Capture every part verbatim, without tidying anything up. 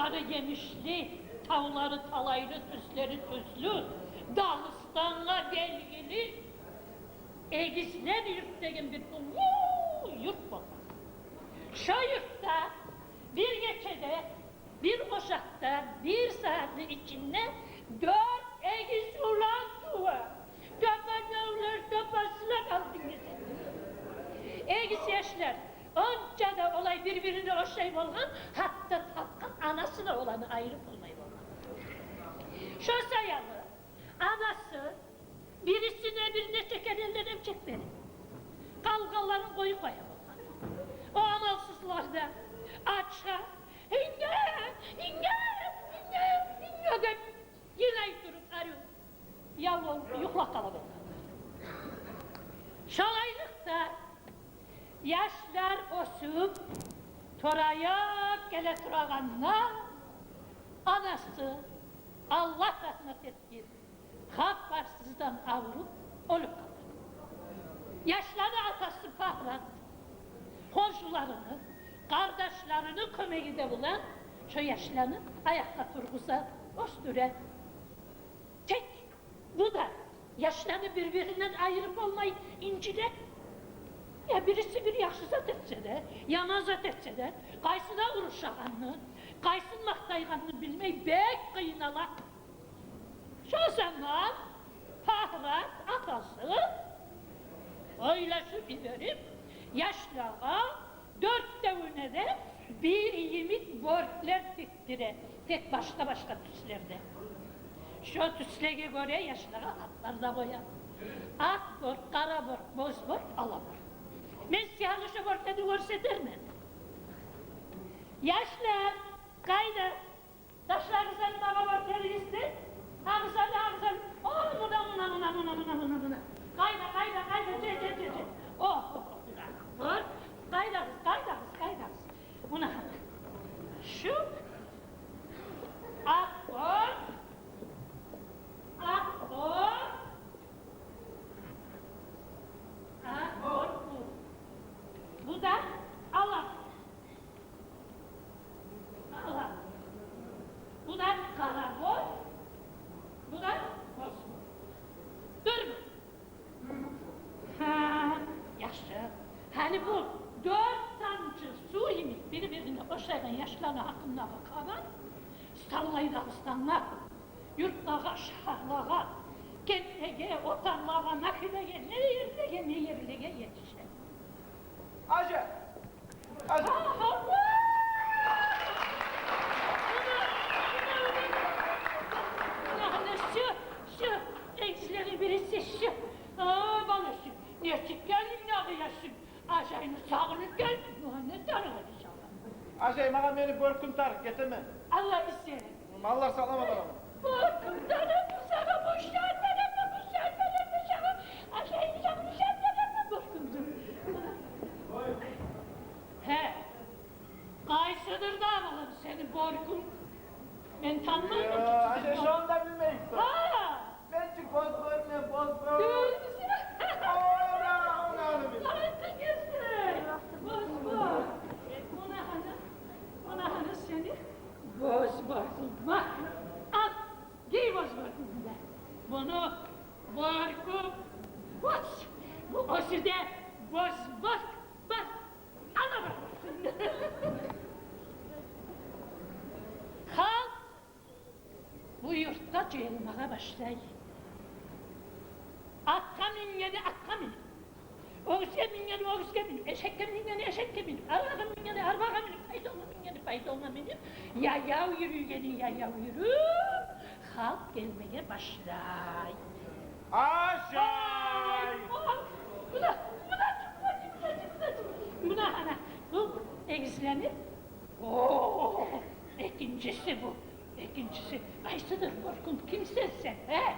Даглары емишли, тавлары талайлы, тюзлери тюзлю, Дагъыстангъа белгили Эгизлер юрт деген бир уллу юрт болгъан. Шо юртда бир гечеде, бир ожакъда, бир сагьатны ичинде дёрт эгиз улан тува. Тёпе-тёвлер, тёпе силер алдын гезип. Эгиз яшлар, онча да олай бир-бирине ошай болгъан, гьатта тапгъан анасы да оланы айырып болмай болгъан. Шо саялы анасы бирисине бир нече керенлер эмчек берип, къалгъанларын къоюп къоя болгъан. О амалсызлар да, ачгъа, «Инге, инге, инге, инге» деп йылай туруп, арив ял болуп юхлап къала болгъан. Шолайлыкъда, яшлар оьсюп, торайып геле турагъанда, анасы, Аллагь рагьмат этгир, хабарсыздан авруп, оьлюп къала. Яшланы атасы Пагьрат хоншуларыны, къардашларыны кёмеги де булан шо яшланы аякъгъа тургъуза, оьсдюре. Тек бу да яшланы бир-биринден айырып болмай инжиле. Я бириси бир яхшы зат этсе де, яман зат этсе де, къайсына урушагъанны, къайсын макътайгъанны билмей бек къыйнала. Шо заман Пагьрат атасы ойлашып йиберип, яшлагъа дёртевюне де бир йимик бёрклер тикдире, тек башгъа-башгъа тюслерде. Шо тюслеге гёре яшлагъа атлар да къоя. Акъ бёрк, къара бёрк, боз бёрк, ала бёрк. Мен сизге шо бёрклени гёрсетермен. Яшлар, къайда? Ташлагъыз аны магъа бёрклеригизни. Агъыз аны, агъыз аны. О, муна, муна. Къайда, къайда, къайда? Же, же, же, же. О, о, о, муна. Бёрк. Къайдагъыз, къайдагъыз, къайдагъыз? Муна. Шу акъ бёрк. Акъ бёрк. Акъ бёрк бу. Бу да ала. Ала. Бу да къара бёрк, бу да боз бёрк. Дюрмю? Гьа, яхшы. Гьали бу дёрт тамчы сув йимик бир-бирине ошайгъан яшланы гьакъындагъы хабар Старлай Дагъыстангъа, юртлагъа, шагьарлагъа, кентлеге, отарлагъа, нахилеге, не ерлеге, не ерлеге етише. Гьажи! Гьажи! Агьа, Аллагь! Муна, муна, муна, муна, муна, шу, шу, эгизлени бириси шу. А, баласы, нечик гелдинг дагъы, яшым? Ажайны сагъынып гелдим. Муна не тарыгъы, иншаллагь. Ажай, магъа мени бёркюм тарыкъ, гетемен. Аллагь исе. Маллар сакълама бараман. Бёркюм тарыкъмы сагъа, бу шар тарыкъмы, бу шар тарыкъмы сагъа? Ажайны сагъа бу шар тарыкъмы, бёркюмдюр. Гье. Къайсыдыр да, балам, сени бёркюнг? Мен танымайман. Ажай, шону да билмейсиз. Гьа! Мен чи боз бёркмен, боз бёрк. Гёрдюгюзмю? Ана, ана, ана. Къайсы гесте? Боз бёрк. Муна гьана, муна гьана сени боз бёркюнг. Ма, ал, гий боз бёркюнгню де. Муну бёркю боз. Бу оьзю де боз бёрк. Бар, ала бар. Халкъ бу юртгъа жыйылмагъа башлай. Атгъа мингени атгъа минип, оьгюзге мингени оьгюзге минип, эшекге мингени эшекге минип, арбагъа мингени арбагъа минип, файтонгъа мингени файтонгъа минип, яяв юрюйгени яяв юрюп, халкъ гелмеге башлай. Ажай! Ай, о, муна, муна, муна, муна, муна, муна, ана, бу эгизлени. О, экинчиси бу, экинчиси. Къайсыдыр бёркюнг, кимсен сен, э?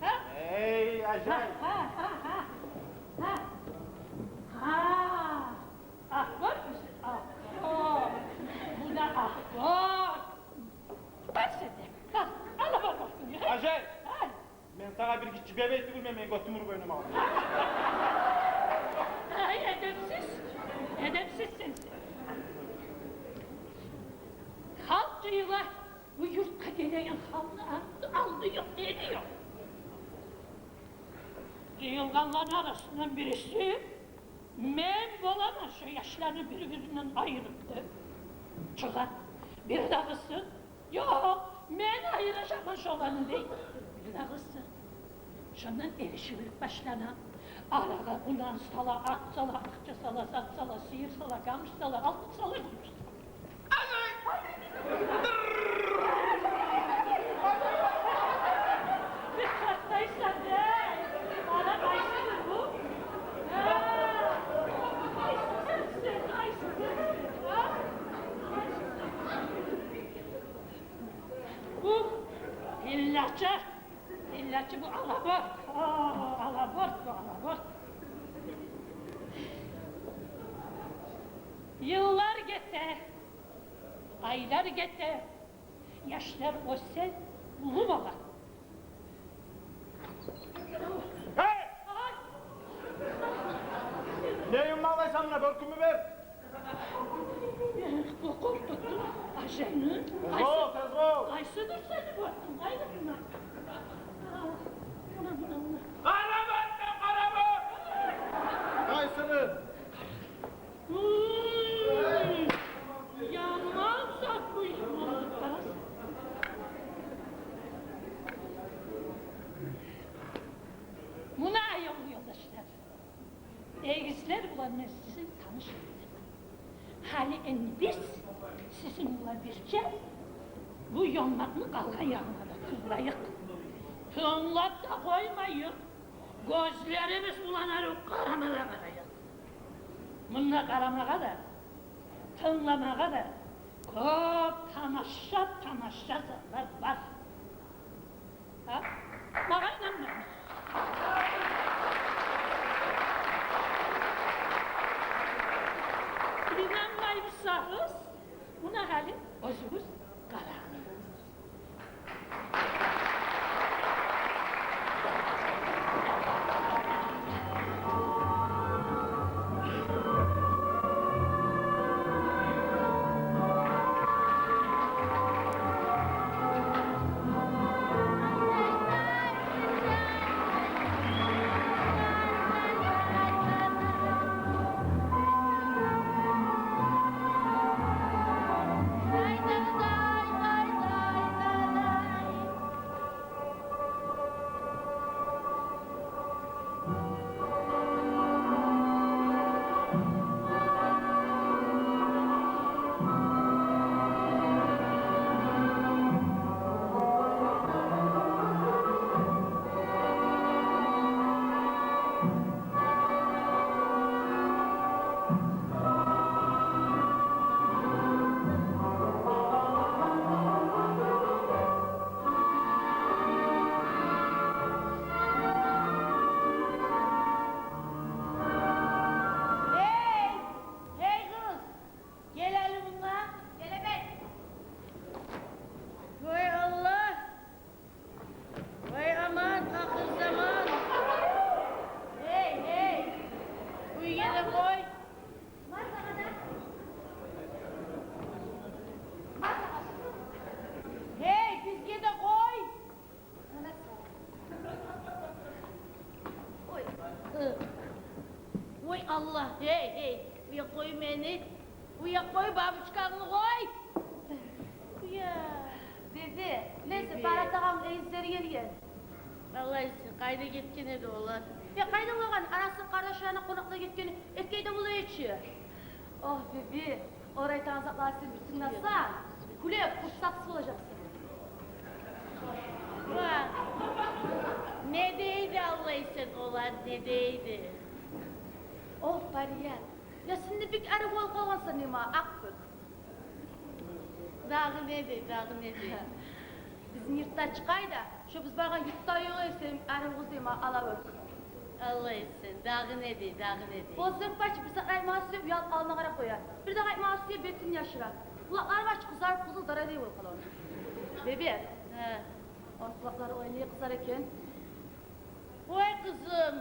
Гьа? Эй, Ажай! Гьа, гьа, гьа, гьа. Гьа. Гьа. Акъ бёркмюсен? Акъ бёрк. Бу да акъ бёрк. Бар сен де. Бар. Ала бар бёркюнгню. Ажай! Гьа. Мен сагъа бир гиччи бебей тюгюлмен, мени гётюм уруп ойнама. Ай, эдепсиз. Эдепсиз сен. Халкъ Йыла, бу юртгъа гелеген халкъны алды, алды ёкъ, эли ёкъ. Жыйылгъанланы арасындан бириси: «Мен боламан шо яшланы бир-биринден айырып», — деп чыгъа. Бирдагъысы: «Ёкъ, мен айырыжаман шоланы», — дей. Бирдагъысы: шондан эришивлик башлана. Арагъа къунан сала, ат сала, акъча сала, зат сала, сыйыр сала, къамыш сала, алтын сала, гюмюш сала. Бир къартайсан, эй! Ана къайсыдыр бу? Гьа! Къайсыдыр сен, къайсыдыр? Гьа? Къайсыдыр? Бу пиллачы, пиллачы бу алаборт. О, алаборт бу, алаборт. Йыллар гете, айлар гете, яшлар оьсе, уллу бола. Гьей! Ай! Не юмалайсан муна, бёркюмню бер. Бу къоркъутду ажаны. Тез бол, тез бол. Къайсыдыр сени бёркюнг? Къайда муна? Муна, муна, муна. Къарабат, къарабат! Къайсыны? Уй, яман зат бу, яман зат. Къарасана. Муна, аявлу ёлдашлар, эгизлер булан мен сизин таныш этдим. Гьали энни биз сизин булан бирче бу ёммакъны къалгъан ягъына да тынглайыкъ. Тынглап да къоймайыкъ. Гёзлерибиз булан арив къарама да къарайыкъ. Мунда къарамагъа да, тынгламагъа да кёп тамаша, тамаша затлар бар. Гьа? Магъа инанмаймысыз? Инанмай бусагъыз, муна гьали оьзюгюз къарагъыз. Гьей! Гьей, къыз! Гел гьали мунда. Гелемен. Вай Аллагь! Вай аман, ахыр заман! Гьей, гьей! Уьйге де къой! Гьей, бизге де къой! Ой. Ой, Аллагь, гьей, гьей, уя къой мени, уя къой, бабушкангны къой. Уя. Бибе, неси, Бибе. Паратагъан эйизлер гелген. Аллай сен, къайда гетген эди олар? Я къайда болгъан, арасын къардашларына къонакъда гетген, эккейде бола эди чи. Ох, Бибе, олар айтагъан затланы сен бир тынгласанг, кюлеп, къурсакъсыз болажакъсан. Ва, не дейди, Аллай сен, олар не дейди? Ох, Парият, я сен де бек арив болуп къалгъансан, нема, акъ кёк. Дагъы не дей, дагъы не дей? Бизин юртда чы къайда, шо биз баргъан юртда ёкъ эди сен арив къыз, нема, ала кёк. Аллай сен, дагъы не дей, дагъы не дей? Болза, бачы, бир зат айтмагъа сюе, уялып алдына къарап къоя. Бир де айтмагъа сюе, бетин яшыра. Къулакълары, бачы, къызарып, къызыл дарадей болуп къала ону. Бибе. Гьа. Ону къулакълары олай не къызара экен? Ой, къызым,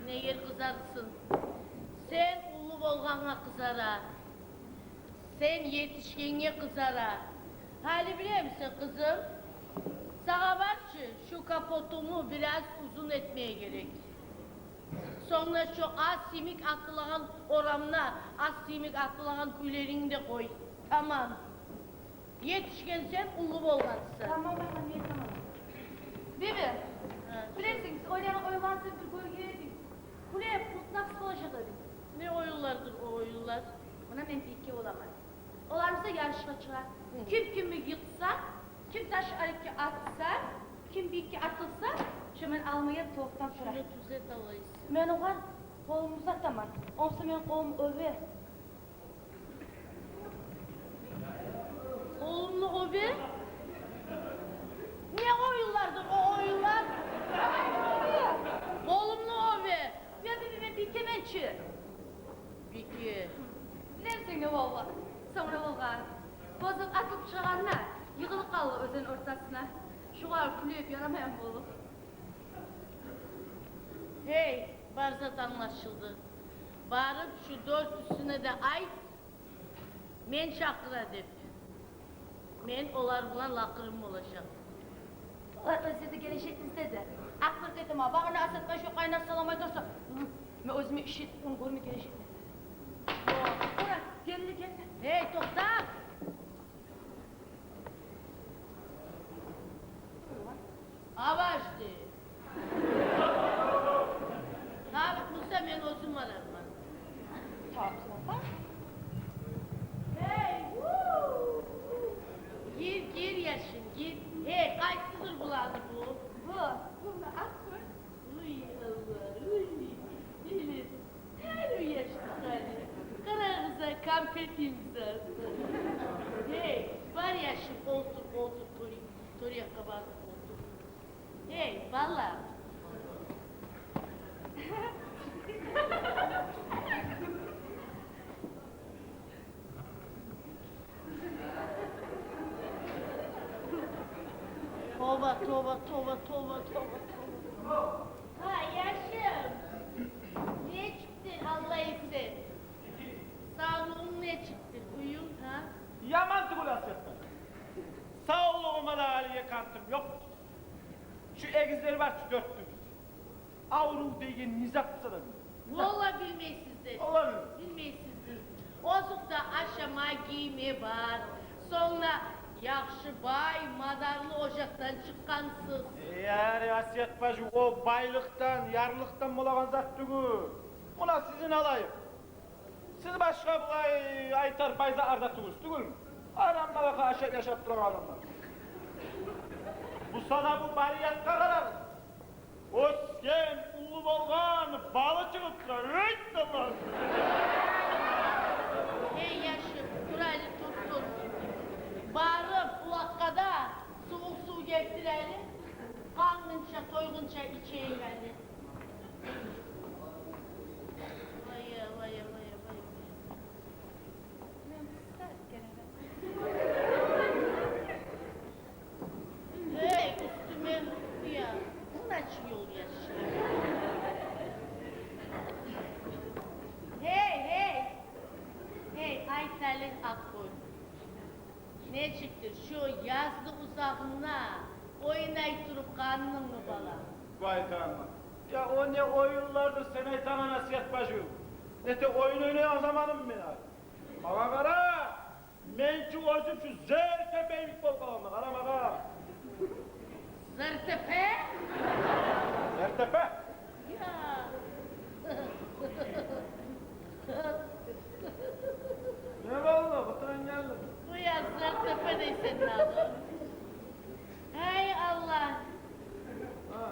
неге къызарсын? Сен уллу болгъангъа къызара. Сен етишгенге къызара. Гьали билемисен, къызым, сагъа барчы, шу капотунгну бираз узун этмеге герек. Сонг да шу аз симик атылагъан орамда аз симик атылагъан кюйлерингни де къой. Тамам. Етишгенсен, уллу болгъансан. Тамам, ана, не тамам. Биби, гьа, билесен, биз ойланып, ойланып бир гёрген эдик. Къулай, къутнакъ болажакъ эди. Не оюнлардыр о оюнлар? Муна мен бийке боламан. Олар буса ярышгъа чыгъа. Гьы. Ким кимни йыкъса, ким таш арекге атса, ким бийке атылса, шо мен алмагъа токътап тура. Шуну тюзет алайсыз. Мен огъар къолумну узатаман. Онсу мен къолум оьбе. Къолумну оьбе? Не оюнлардыр о оюнлар? Къолумну оьбе. Мен, мен, мен бийкемен чи. Бийке. Билемисен не болгъан? Сонг не болгъан? Къозукъ атылып чыгъагъанда, йыгъылып къалды оьзен ортасына. Шогъар кюлеп ярамайгъан болуп. Гьей, бар зат англашылды. Барып шу дёртюсюне де айт, мен чакъыра деп. Мен олар булан лакъырым болажакъ. Олар оьзлери де гележек бизге де. Акъ, бир гетем, а багъана Асет бажу къайнар салам айта турса, мен оьзюме иш этип, ону гёрме гележекмен. О, къара, гелди, гелди. Гьей, токъта! Авашди. Тарыкъ буса, мен оьзюм барарман. Тарыкъ буса. Гьей, уу! Гир, гир, яшым, гир. Гьей, къайсыдыр буланы бу? Бу, бу Акъгёз. Уй, Аллагь, уй, Элис, гьали уяшдыкъ гьали. Къарагъыз-а, кампетим зат. Гьей, бар, яшым, олтур, олтур, тёрюк, тёрюкге барып олтур. Гьей, бала. Тоба, тоба, тоба, тоба, тоба, тоба. Гьа, яшым, нечикдир, Аллагь эсе? Савлугъунг нечикдир, уьюнг, гьа? Яман тюгюл, Асет. Савлугъума да гьали эки артым ёкъ. Шу эгизлер бар чы, дёртюбюз. Аврув деген не зат буса да билмеймен. Валлагь, билмейсиздир. Валлагь билмеймен. Билмейсиздир. Озокъда, ашама, гийме бар. Сонг да яхшы, бай, мадарлы ожакъдан чыкъгъансыз. Э, яри, Асет бажу, о байлыкъдан, ярлыкъдан болагъан зат тюгюл. Муна сизин алайыкъ. Сиз башгъа булай айтар бай затларда тюгюлсюз, тюгюлмю? Арам малакъ ашап яшап турагъан адамлар. Буса да бу бариятгъа къарагъыз. Оьсген, уллу болгъан, балы чыгъып тура. Эй, тамам. Эй, яшым, тур гьали, тур, тур. Барып, булакъгъа да сувукъ сув гелтир гьали. Къангъынча, тойгъунча ичейик гьали. Вай, вай, вай, вай. Мен къысгъа гелемен. Гьей, уьстюме къуя. Муна чы ёлдаш. Гьей, гьей. Гьей, айт гьали, Акъгёз. Нечикдир, шу язны узагъында ойнай туруп къандынгмы, балам? Вай, тамам. Я, о не оюнлардыр сен айтагъан, Асет бажу? Нете оюн ойнайгъан заманыммы мен? Магъа къара, мен чи оьзюм шу зертепе йимик болуп къаламан, къара магъа. Зертепе? Зертепе. Я. Не болду? Къутуранг гелди. Бу я зертепе дейсен дагъы. Гьай Аллагь. Гьа.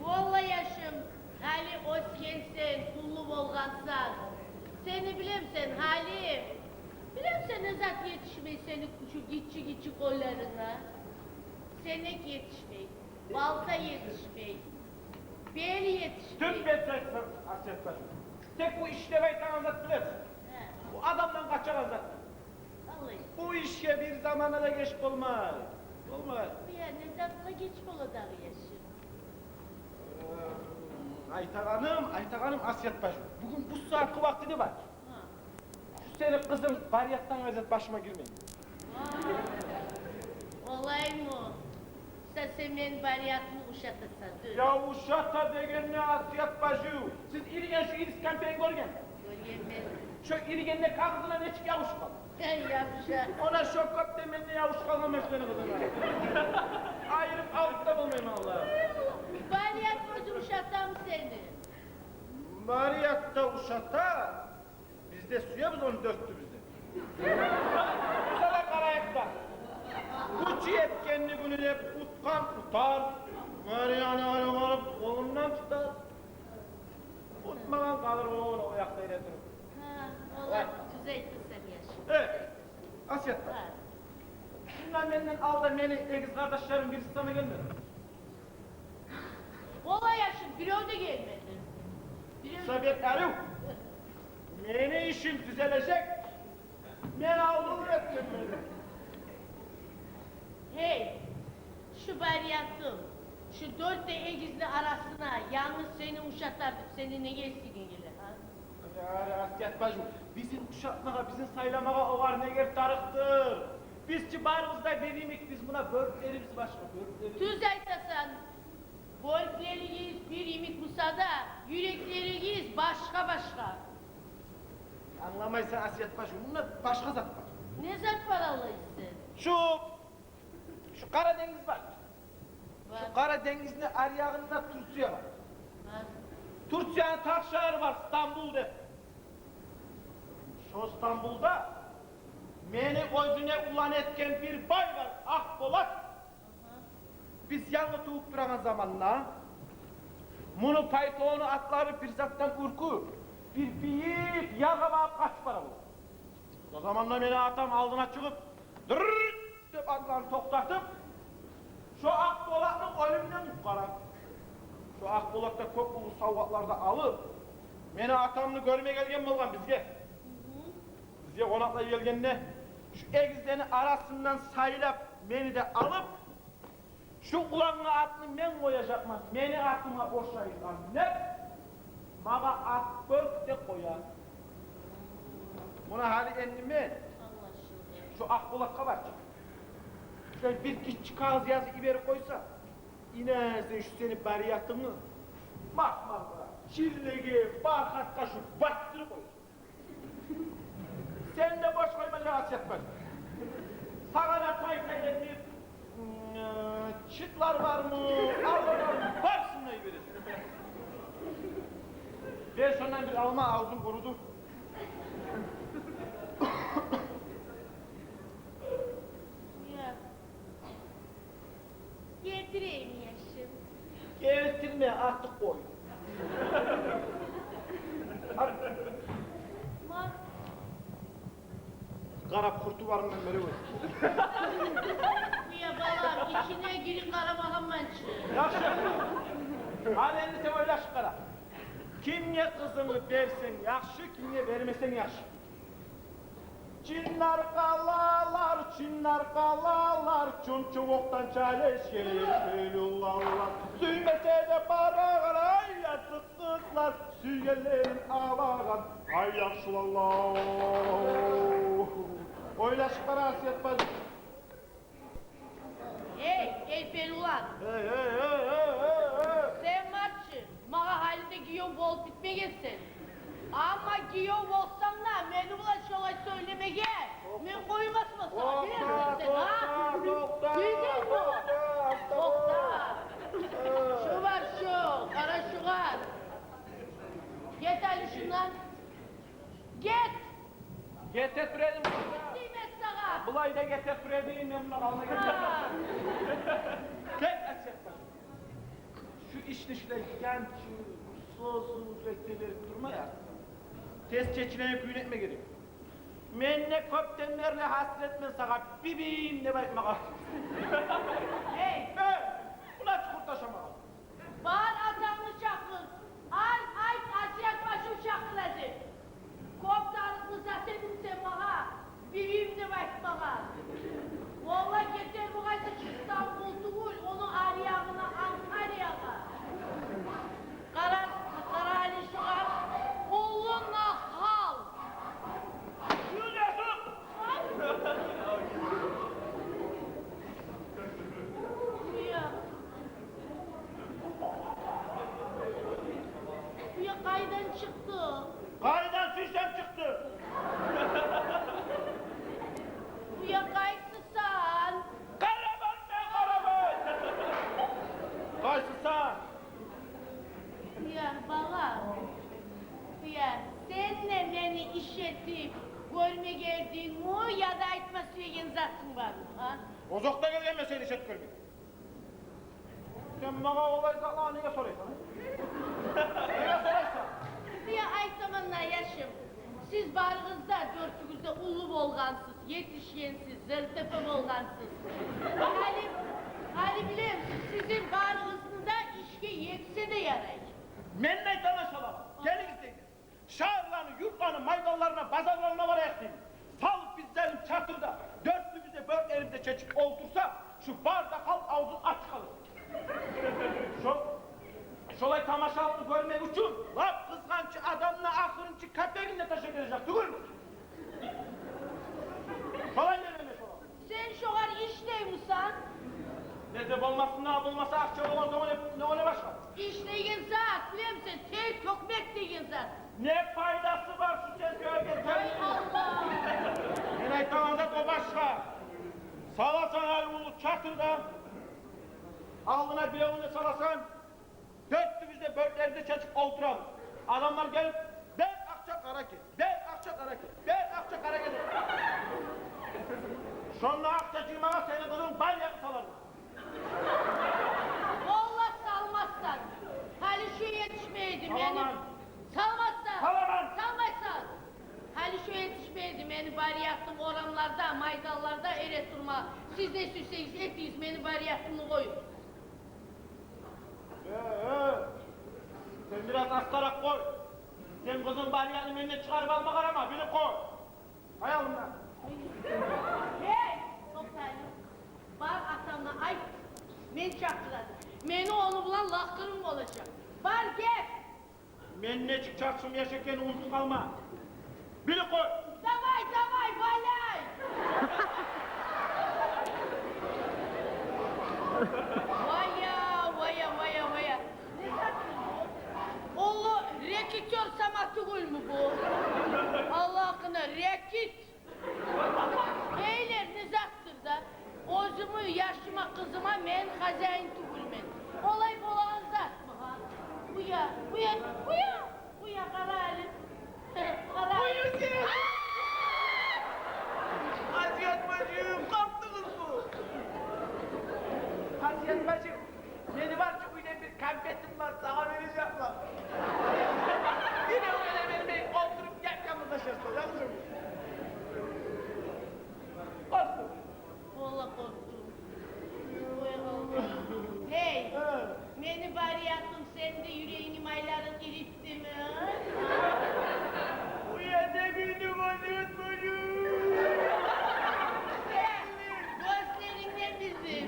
Валлагь, яшым, гьали оьсгенсен, уллу болгъансан. Сени билемисен, гьали, билемисен, не зат етишмей сени шу гиччи-гиччи къолларынга? Сенек етишмей, балта етишмей, бел етишмей. Тюп бетсексен, Асет бажу. Тек бу иш деп айтагъан зат билемисен? Гьа. Бу адамдан къачагъан зат. Алай. Бу ишге бир заманда да геч болмай. Болмай. Я, не затгъа геч бола дагъы, яшым? Э, айтагъаным, айтагъаным, Асет бажу, бугюн бу сагьатгъы вакъти де бар. Гьа. Сени къызынг Бариятдан гьазир башыма гирмей. Олаймы? Сен, сен мени Бариятны ушатасан, тю. Я ушата дегенни, Асият бажи, сиз ирген шу ирис кампетин гёргенми? Гёргенмен. Шо иргенде кагъызына нечик ябушгъан? Ябуша. Она шо кёпден мен де ябушуп къалгъанман шо сени къызынга. Айырып алып да болмайман, валлагь. Барият оьзю ушатамы сени? Барият да ушата. Биз де сюебиз ону дёртюбюз де. Бизге де къарайыкъ да. Гючю етгенни гюнюне утгъан утар. Бариятны алып къолундан тутар. Утмагъан къалыр о, о якъда эретуруп. Гьа, олай. Тюз айтасан, яшым. Э, Асият, шунда менден алда мени эгиз къардашларым бириси сама гелмеди. Олай, яшым, бирев де гелмеди. Бирев... Совет арив. Мени ишим тюзележек. Мен алдын этдим мени. Гьей, шу Бариятым, шу дёрт де эгизни арасына янгыз сени ушатар деп сени неге эсинге геле, гьа? Ари, Асият бажи, бизин ушатмагъа, бизин сайламагъа огъар не герек тарыкъдыр? Биз чи барыбыз да бир йимик, биз муна бёрклерибиз башгъа, бёрклерибиз. Тюз айтасан, бёрклеригиз бир йимик буса да, юреклеригиз башгъа-башгъа. Англамайсан, Асият бажи, мунда башгъа зат бар. Не зат бар, Аллагь сен? Шу, шу Къара денгиз бар. Бар. Шу Къара денгизни ари ягъында Турция бар. Бар. Турцияны тахшагьары бар, Стамбул деп. Шо Стамбулда мени оьзюне улан этген бир бай бар, Акъболат. Биз янгы тувуп турагъан заманда муну пайтону атлары бир затдан уьркюп, бир бийик яргъа багъып къачып бара болгъан. О заманда мени атам алдына чыгъып, дырррт деп атланы токътатып, шо Акъболатны оьлюмден къутгъара. Шо Акъболат да кёп уллу савгъатлар да алып, мени атамны гёрме гелген болгъан бизге. Бизге къонакълай гелгенде, шу эгизлени арасындан сайлап мени де алып, шу улангъа атны мен къояжакъман, мени атыма ошайгъан деп, магъа Акъбёрк деп къоя. Муна гьали энни мен шу Акъболатгъа барчы, шулай бир гиччи кагъыз язып йиберип къойса, инесен шу сени Бариятынгны махмалгъа, чиллеге, бархатгъа шу батдырып къоя. Сен де бош къоймажакъ, Асият бажи. Сагъа да тай-тай этип, м, чытлар бармы, алма бармы, барысын да йибережек. Бер шондан бир алма, авзум къуруду. Я. Гелтирейим, яшым. Гелтирме, артыкъ къой. Ар-, ма. Къарап къурту барындан бере гёр. Я балам, ичине гирип къарамагъанман чы. Яхшы. Гьали энни сен ойлашып къара. Кимге къызынгны берсенг яхшы, кимге бермесенг яхшы. Чынар къалалар, чынар къалалар, чунчукъдан чалешгелер, элюллалар. Сюймесе де бара къарай языкъ къызлар, сюйгенлерин алагъан, ай, яхшылалар. Ойлашып къара, Асият бажи. Эй, Эльпер улан! Эй, эй, эй! Сен, марчы, магъа гьали де гиев болуп битмегенсен. Амма гиев болсанг да, мени булан шолай сёйлемеге мен къоймасман сагъа, билемисен сен, а? Токъта, токъта, токъта, токъта. Токъта. Шу бар шу, къара шугъар. Гет гьали шундан. Гет! Гете тур эдим. Гет деймен сагъа. Булай да гете тур эдим, мен мундан алда гетейим. Гьа. Гет, Асият бажи. Шу ишни шулай янчы, созуп, эте берип турмай, а. Тез чечинеген кюйню этме герек. Мен де кёпден берли гьасиретмен сагъа, бибим деп айтмагъа. Эй! Э, муна чукъурда шамагъа. Бар, атангны чакъыр. Ай, айт, Асият бажим чакъыра деп. Кёп тарыкълы зат эдинг сен магъа, бибим деп айтмагъа. Валлагь, гетер бугъайса шу Стамбул тюгюл, ону ари ягъына, Анкариягъа. Къара, къара гьали шугъар. Уллу нахал. Иш этип гёрмегендингми яда айтма сюеген затынг бармы, а? Озокъда гелгенмен сени иш этип гёрмеге. Сен магъа олай затланы неге сорайсан, а? Неге сорайсан? Мен айтаман да, яшым. Сиз барыгъыз да, дёртюгюз де уллу болгъансыз, етишгенсиз, зертепе болгъансыз. Гьали, гьали билемисиз, сизин барыгъызны да ишге етсе де ярай. Мен де айтаман шолай. Гелигиз, дегиз. Шагьарланы, юртланы майданларына, базарларына барайыкъ деймен. Салып бизлени чатырда, дёртюбюз де бёрклерибизни чечип олтурсакъ, шу бары да халкъ авзун ачып къалыр. Шо, шолай тамашалыкъны гёрмек учун лап къызгъанч адамны ахырынчы капегин де ташлап гележек тюгюлмю? Шолай дегенмен шолай. Сен шогъар ишлеймисен? Неге болмасын, не болмаса, акъча болгъан сонг не, не, не башгъа? Ишлейген зат, билемисен, тек тёкмек деген зат. Не пайдасы бар шу сен сёйлеген? Ай, Аллагь! Мен айтагъан зат о башгъа. Саласан гьали уллу чатырда, алдына биревню саласан, дёртюбюз де бёрклерибизни чечип олтурабыз. Адамлар гелип: «Бер акъча, къара гел, бер акъча, къара гел, бер акъча, къара гел», — деп. Шонда акъча жыймагъа сени къызынг бар якъ салар. Валлагь, салмассан. Гьали шо етишмейди мени. Саламан. Салмассан. Саламан. Салмайсан. Гьали шо етишмейди мени Бариятым орамларда, майданларда эретурма. Сиз не сюйсегиз этигиз, мени Бариятымны къоюгъуз. Э, э, сен бираз астаракъ къой. Сен къызынг Бариятны менден чыгъарып алма къарама, билип къой. Аялым да. Гьей, токътагъыз. Бар, атанга айт, мен чакъырады. Мени ону булан лакъырым болажакъ. Бар, гет. Мен нечик чаршым яш экенин унутуп къалма. Билип къой. Давай, давай, валяй! Вая, вая, вая, вая. Не затдыр бу? Уллу рэкетёр сама тюгюлмю бу? Аллагь гьакъына, рэкет! Эйлер, не затдыр да? Оьзюмню яшыма, къызыма мен хозяин тюгюлмен. Олай болагъан затмы гьа? Уя, уя, уя, уя, къара гьали. Къара гьали. Уя, уя. Асият бажим, къоркъдунгму? Асият бажим, мени бар чы уьйде бир конфетим бар, сагъа бережекмен. Бирев бере бермей олтуруп геп-геп язышырсыз, яхшымы? Къоркъдум. Валлагь, къоркъдум. Ой, Аллагь. Гьей, гьа, мени Бариятым, сени де юрегингни майларын иритдими? Уя, дегенде, Асият бажим. Гёзлерингден билдим.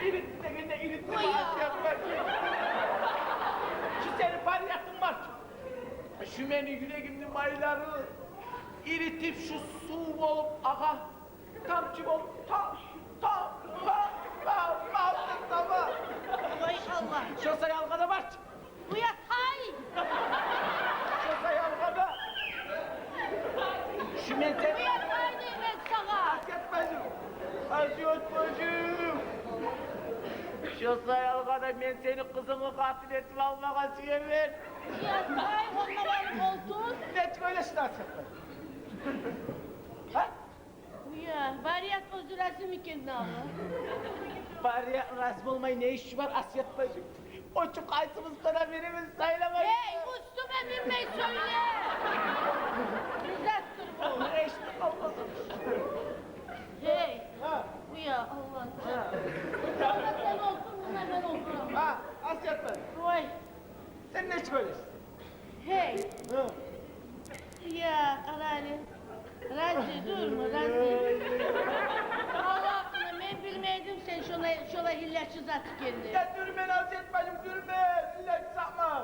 Иритди дегенде иритди, Асият бажим. Шу сени Бариятынг бар чы, шу мени юрегимни майларын иритип, шу сув болуп агъа, тамчы болуп, тап, тап, тап, тап, тап, тап. Ой, Аллагь. Шо саялгъа да бар чы. Уя, тай! Шо саялгъа да. Шу мен сени... Уя, тай деймен сагъа! Асият бажим! Асият бажим! Шо саялгъа да мен сени къызынгны къатын этип алмагъа сюемен. Уя, тай, онда барып олтур. Нечик ойлашасан, Асият бажим? Гьа? Уя, Барият оьзю разимикен экен дагъы? Барият рази болмай не иши бар, Асият бажим? О чу къайсыбызгъа да беребиз, сайламай. Гьей, уьстюме минмей сёйле! Не затдыр бу? Эшитип къалмасын. Гьей, гьа, уя, Аллагь. Гьа. Сонг сен олтур, мунда мен олтураман. Гьа, Асият бажим. Ой. Сен нечик ойлашасан? Гьей. Гьа. Я, къара гьали. Рази дюрмю, рази? Аллагь гьакъына, мен билмей эдим сен шолай, шолай гьиллачы зат экенни. Я, дюрмен, Асият бажим, дюрмен, гьиллачы затман.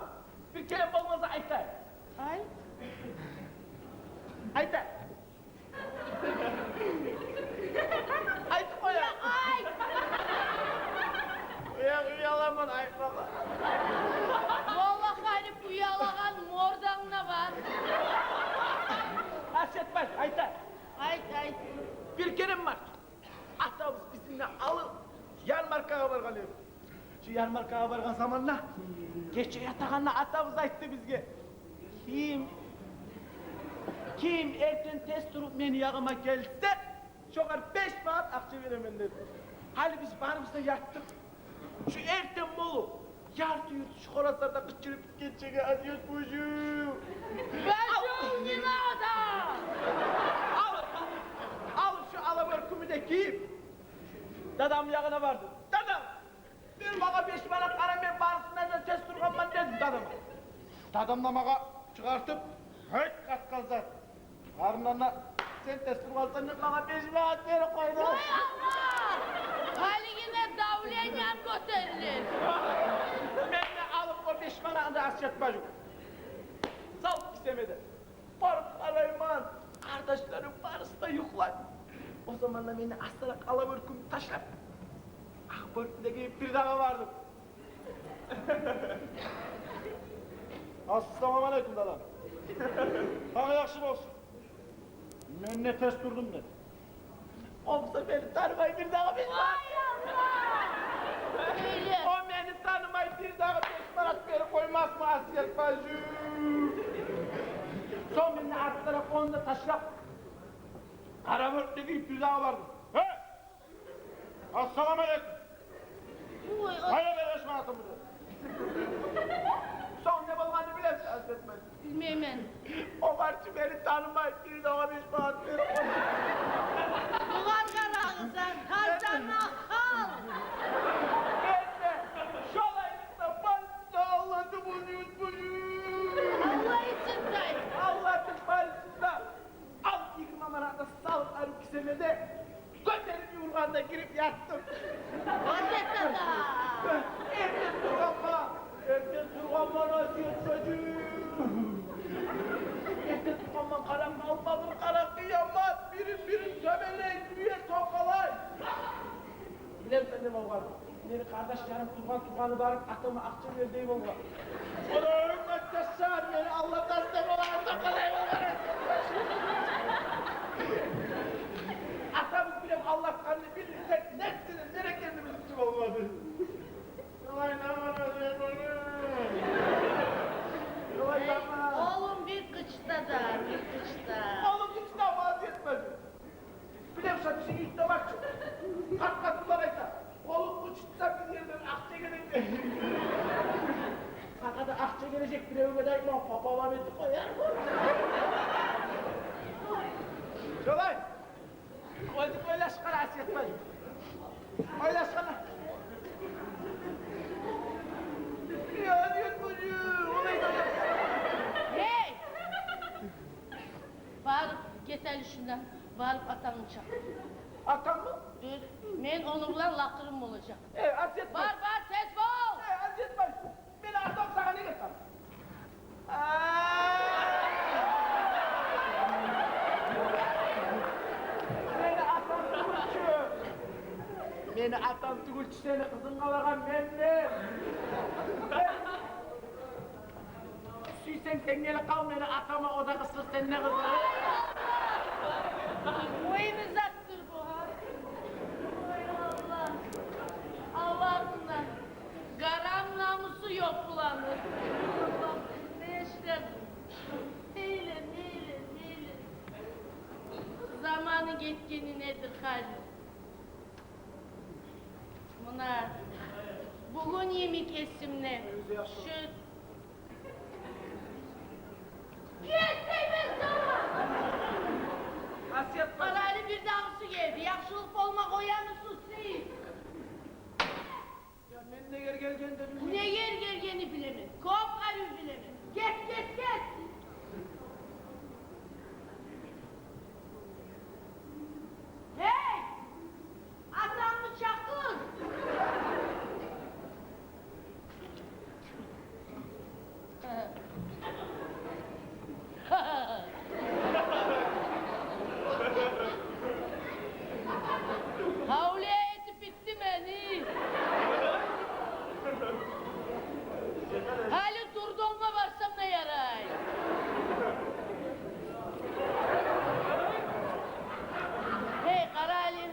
Бир керен болмаса айта. Ай? Айта. Айтып къоя. Айт! Уя, уяламан айтмагъа. Валлагь, Харип, уялагъан мордангда бар. Асият бажим, айта. Айт, айт. Бир керен бар. Атабыз бизин де алып ярмаркагъа баргъан эди. Шу ярмаркагъа баргъан заманда, гече ятагъанда атабыз айтды бизге: «Ким, Ким эртен тез туруп мени ягъыма гелсе, шогъар беш манат акъча беремен, деди. Гьали биз барыбыз да ятдыкъ. Шу эртен болуп, ярты юрт шу хоразлар да къычырып битгенчеге, Асият бажи. Бажи, не надо! Ал, ал шу ала бёркюмню де гийип, дадамны ягъына бардым. «Дадам, бер магъа беш манат, къара, мен барысындан да тез тургъанман», — дедим дадама. Дадам да магъа чыгъартып: «Гьей, къатгъан зат, къарындан да сен тез тургъансан», — деп, магъа беш манат берип къойду. Ой, Аллагь! Гьалиги не давлениям гётерилди. Мен де алып о беш манатны да, Асият бажи, салып кисеме де, барып къарайман, къардашларым барысы да юхлай. О заманда мени астаракъ ала бёркюмню ташлап, акъ бёркюмню де гийип, бирдагъы бардым. «Ассаламу алейкум, дадам. Танг яхшы болсун. Мен де тез турдум», — деди. О буса мени танымай, бирдагъы беш манат. Ой, Аллагь! О мени танымай, бирдагъы беш манат берип къоймасмы, Асият бажи? Сонг мен де артдагъы, ону да ташлап, къара бёркюмню гийип, бирдагъы бардым. «Гьей! Ассаламу алейкум. Ой, ой. Къайда беш манатым?» — деди. Сонг не болгъанны билемисиз, Асият бажи? Билмеймен. О барчы мени танымай, бирдагъы беш манат берип къойду. Бугъар къарагъыз, таза нахал. Мен де шолайлыкъда больницада, Аллагь, тюбюн юз бюлю. Аллагь ичинде. Аллагь тюбюн больницада. Ал, йигирма манатны салып, арив кисеме де, гётерип юргъанда гирип ятдым. Эртен тургъанман, эртен тургъанман, Асият бажи. Эртен тургъанман, къарап къалма, бир къара къыямат, бирин-бирин тёбелей, дюнья токъалай. Билемисен не болгъан? Мени къардашларым тургъан-тургъаны барып, атама акъча бер дей болгъан. Олар, къардашлар, мени алдатасыздар, олар да къалай болгъан. Атабыз билип алдатгъанны билмесек, нетсин, неге экенни билип болмады. Олай, таман, олай, таман. Олум, бир къычыта да, бир къычыта. Олум, къычытма, вазият бар. Билем, шо бизин юртда бар чы, къат-къат булар айта: «Къолунг къычытса, бир ерден акъча гележек». Сагъа да акъча гележек, биревге де айтма, папалап этип къояр. Шолай. Оьзюнг ойлашып къара, Асият бажи. Ойлашып къара. Я, Асият бажи, олай да. Гьей! Барып гет гьали шундан, барып атангны чакъыр. Атаммы? Дюр, мен ону булан лакъырым болажакъ. Э, Асият бажи. Бар, бар, тез бол! Э, Асият бажи, мени атам сагъа неге тап? Мени атам тюгюл чю. Мени атам тюгюл чю, сени къызынг къалагъан менмен. Сюйсенг, сен гелип къал мени атама, о да къысгъыр сени къызынг. Ой, не затдыр бу, гьа? Ой, Аллагь. Аллагьымдан. Гьарам намусу ёкъ буланы. Не ишледим? Мейли, мейли, мейли. Заманы гетгени недир гьали? Муна, бугюн йимик эсимде. Шу... Гетмеймен сагъа! Асият, къара, гьали бирдагъы су гелди. Яхшылыкъ болма къоямы су сиз? Я, мен негер гелгенни де билмеймен. Негер гелгенни билемен. Кёп арив билемен. Гет, гет, гет! Гьей! Атангны чакъыр! Гьавлия этип битди мени. Гьали дурдонга барсам да ярай. Гьей, къара гьали.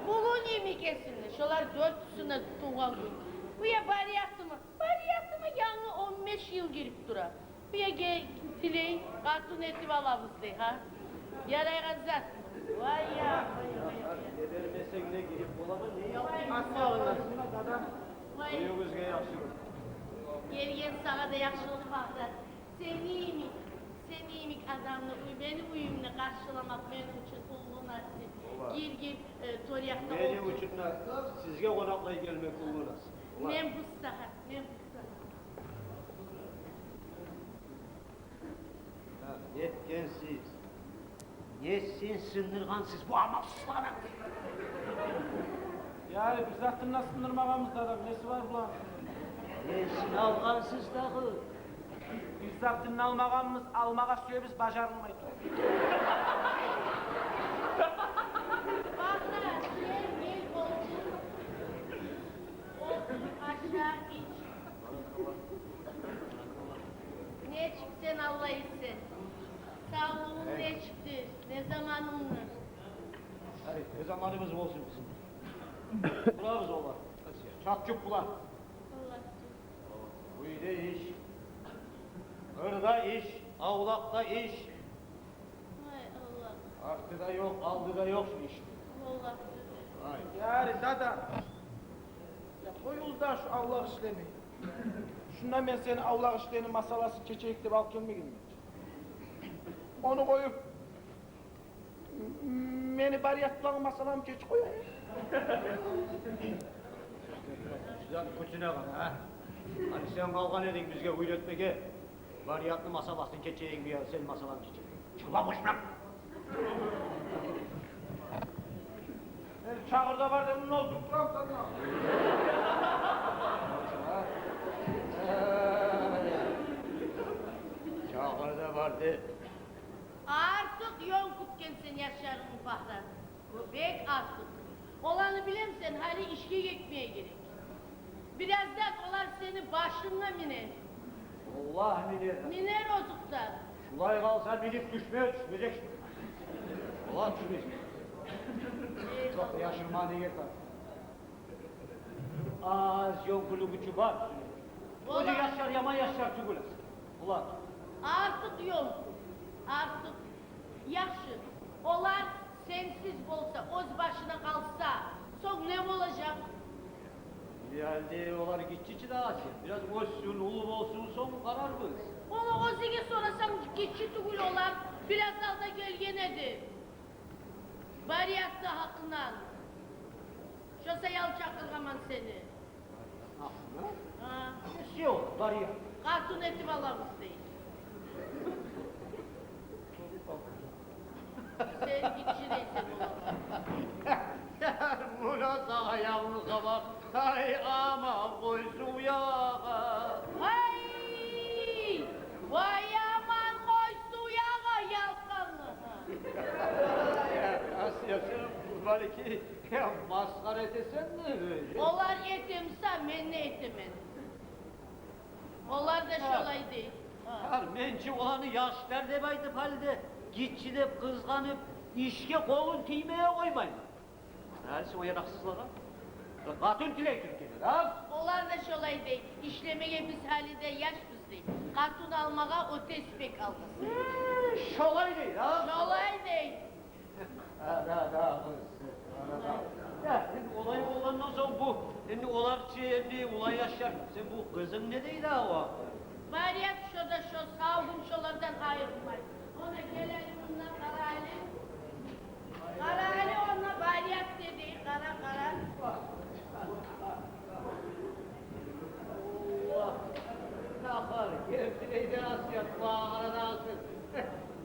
Бугюн йимик эсимде, шолар дёртюсюню де тувгъан гюн. Бу я барыятымы, барыятымы, янгы он беш йыл гирип тура. Бу я ге-, тилей, къатын этип алабыз дей, гьа? Ярайгъан зат. Вай я, вай, вай, вай. Не бермесенг де гирип боламан, не ялкъыйсыз? Ассаламу алейкум, дада. Вай. Уьюгюзге яхшылыкъ. Гелген сагъа да яхшылыкъ, Багьрат. Сени йимик, сени йимик адамны уьй-, мени уьюмде къаршыламакъ мени учун уллу насип. Олар. Гир, гир, э, тор якъда олтур. Мени учун да сизге къонакълай гелмек уллу насип. Олар. Мен бу сагьат, мен бу сагьат. Я, нетгенсиз? Несин сындыргъансыз бу амалсызланы? Я, бир затын да сындырмагъанбыз, дадам, неси бар буланы? Несин алгъансыз дагъы? Бир затын да алмагъанбыз, алмагъа сюебиз, бажарылмай тура. Багьрат, гел, гел, олтур. Олтур, аша, ич. Нечик сен, Аллагь, исен? Савлугъунг нечикдир? Не заманынг? Ай, не заманыбыз болсун бизин? Турабыз, олар. Чакъ-чукъ булан. Аллагь. Уьйде иш, къырда иш, авлакъда иш. Ай, Аллагь. Арты да ёкъ, алды да ёкъ шу ишни. Аллагь. Ай. Яри, дада. Я, къоюгъуз да шу авлакъ ишлени. Шунда мен сени авлакъ ишлени масъаласын чечейик деп алып гелмегенмен. Ону къоюп, мени Барият булан масъаламны чечип къояйыкъ. Сизин кютюне къара, а? Гьали сен къалгъан эдинг бизге уьйретмеге. Бариятны масъаласын чечейик, бу я сени масъалангны чечейик. Чыкъ, бош быракъ. Мен чагъыр да бар деп, мунда олтуруп турамсан да. Чагъыр да бар деп. Артыкъ ён кютгенсен яшларынгны, Багьрат. Бек артыкъ. Оланы билемсен, гьали ишге гетмеге герек. Бираздан олар сени башынга минер. Валлагь, минер. Минер озокъда. Шулай къалса, минип тюшме, тюшмежек. Валлагь, тюшмежек. Эй, чокъ, Аллагь. Яшырма не герек бар? Аз ён кюлюгю чубар. Оьзю яшлар яман яшлар тюгюл. Олар. Артыкъ ён. Артыкъ. Яхшы. Олар сенсиз болса, оьз башына къалса, сонг не болажакъ? Гьали олар гиччи чи дагъы, бираз оьссюн, уллу болсун, сонг къарарбыз. Ону оьзюне сорасанг, гиччи тюгюл олар, бираз алда гелген эди. Бариятны гьакъындан. Шо саялы чакъыргъанман сени. Гьакъындан? Гьа. Неси о, Барият? Къатын этип алабыз дей. Сен гиччи дейсен олагъа. Муна сагъа янгы хабар. Гьай, аман къой сув ягъа. Гьай! Вай, аман къой сув ягъа, ялкъанлы. Асия, сен балики масхара этесенми? Олар этемсе, мен де этемен. Олар да шолай дей. Гьа. Гьар, мен чи оланы яшлар деп айтып, гьали де гиччи деп къызгъанып, ишге къолун тиймеге къоймайман. Гьали сен о яракъсызлагъа къатын тилей тур экен, а? Олар да шолай дей. Ишлемеге биз гьали де яшбыз дей. Къатын алмагъа о тез бек алгъасай. Э, шолай дей, а? Шолай дей. Да, да, да, къыз. Да, да, да. Я, энди олай болгъандан сонг бу, энди олар чы, энди олай яшлар. Сен бу къызынг не дей дагъы о? Барият шо да шо, сав гюн шолардан айрылмай. Она гел гьали мунда, къара гьали. Къара гьали, онда Барият не дей, къара, къара. Аллагь, нахар гелди, эйде, Асият, къара да, Асият.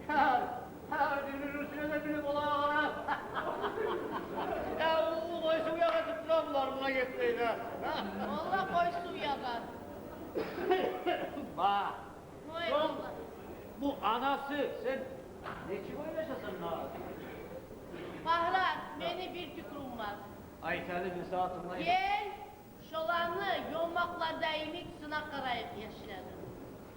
Гьар, гьар бир-бирин уьстюне де билип бола, къара. Я, у, у, къой сув ягъа деп тура булар, муна гетмей де. Валлагь, къой сув ягъа. Ба. Вай, сонг Аллагь. Бу анасы, сен нечик ойлашасан дагъы? Багьрат, мени бир пикрум бар. Айт гьали, мен сагъа тынглайым. Гел, шоланы ёмакъларда йимик сынап къарайыкъ, яшланы.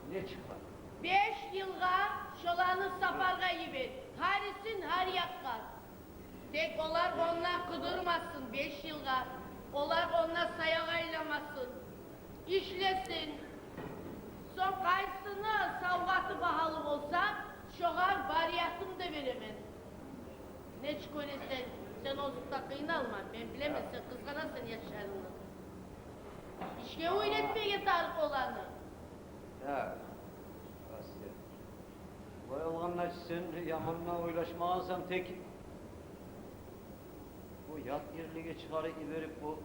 Нечик бар? Беш йылгъа шоланы сапаргъа йибер, гьарисин гьар якъгъа. Тек олар онда къыдырмасын беш йылгъа, олар онда саякъ айланмасын, ишлесин. Сонг къайсыны савгъаты багьалы болса, шогъар бариятымны да беремен. Нечик ойлайсан, сен озокъда къыйналма, мен билемен, сен къызгъанасан яшларынгны. Ишге уьйретмеге тарыкъ оланы. Так, Асия. Булай болгъанда, сен яман да ойлашмагъансан тек. Бу ят ерлеге чыгъарып йиберип, бу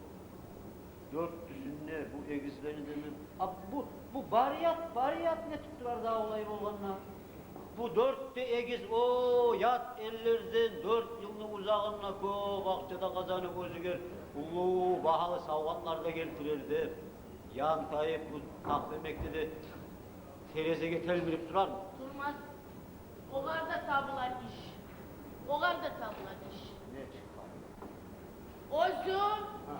дёртюсюн де, бу эгизлени де мен... А бу, бу барият, барият не этип турар дагъы олай болгъанда? Бу дёрт де эгиз, о, ят эллерден дёрт йылны узагъында кёп акъча да къазанып, оьзюгер уллу багьалы савгъатлар да гелтирер деп, янтайып, бу такъва мекде де терезеге телмирип турармы? Турмас. Огъар да табылар иш. Огъар да табылар иш. Не чыкъгъан? Оьзю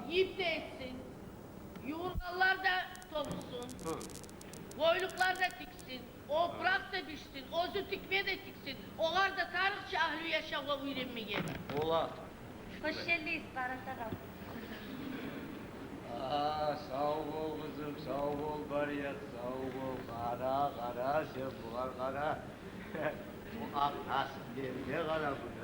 йип де этсин, ювургъанлар да токъусун, гёйлюклер де тиксин, опуракъ да бишсин, оьзю тикме де тиксин. Огъар да тарыкъ чы агьлю яшавгъа уьйренмеге. Бола. Хош гелдигиз, Барат агъам. А, сав бол, къызым, сав бол, Барият, сав бол. Къара, къара, сен бугъар къара. Бу акъ наслугъа къара буну.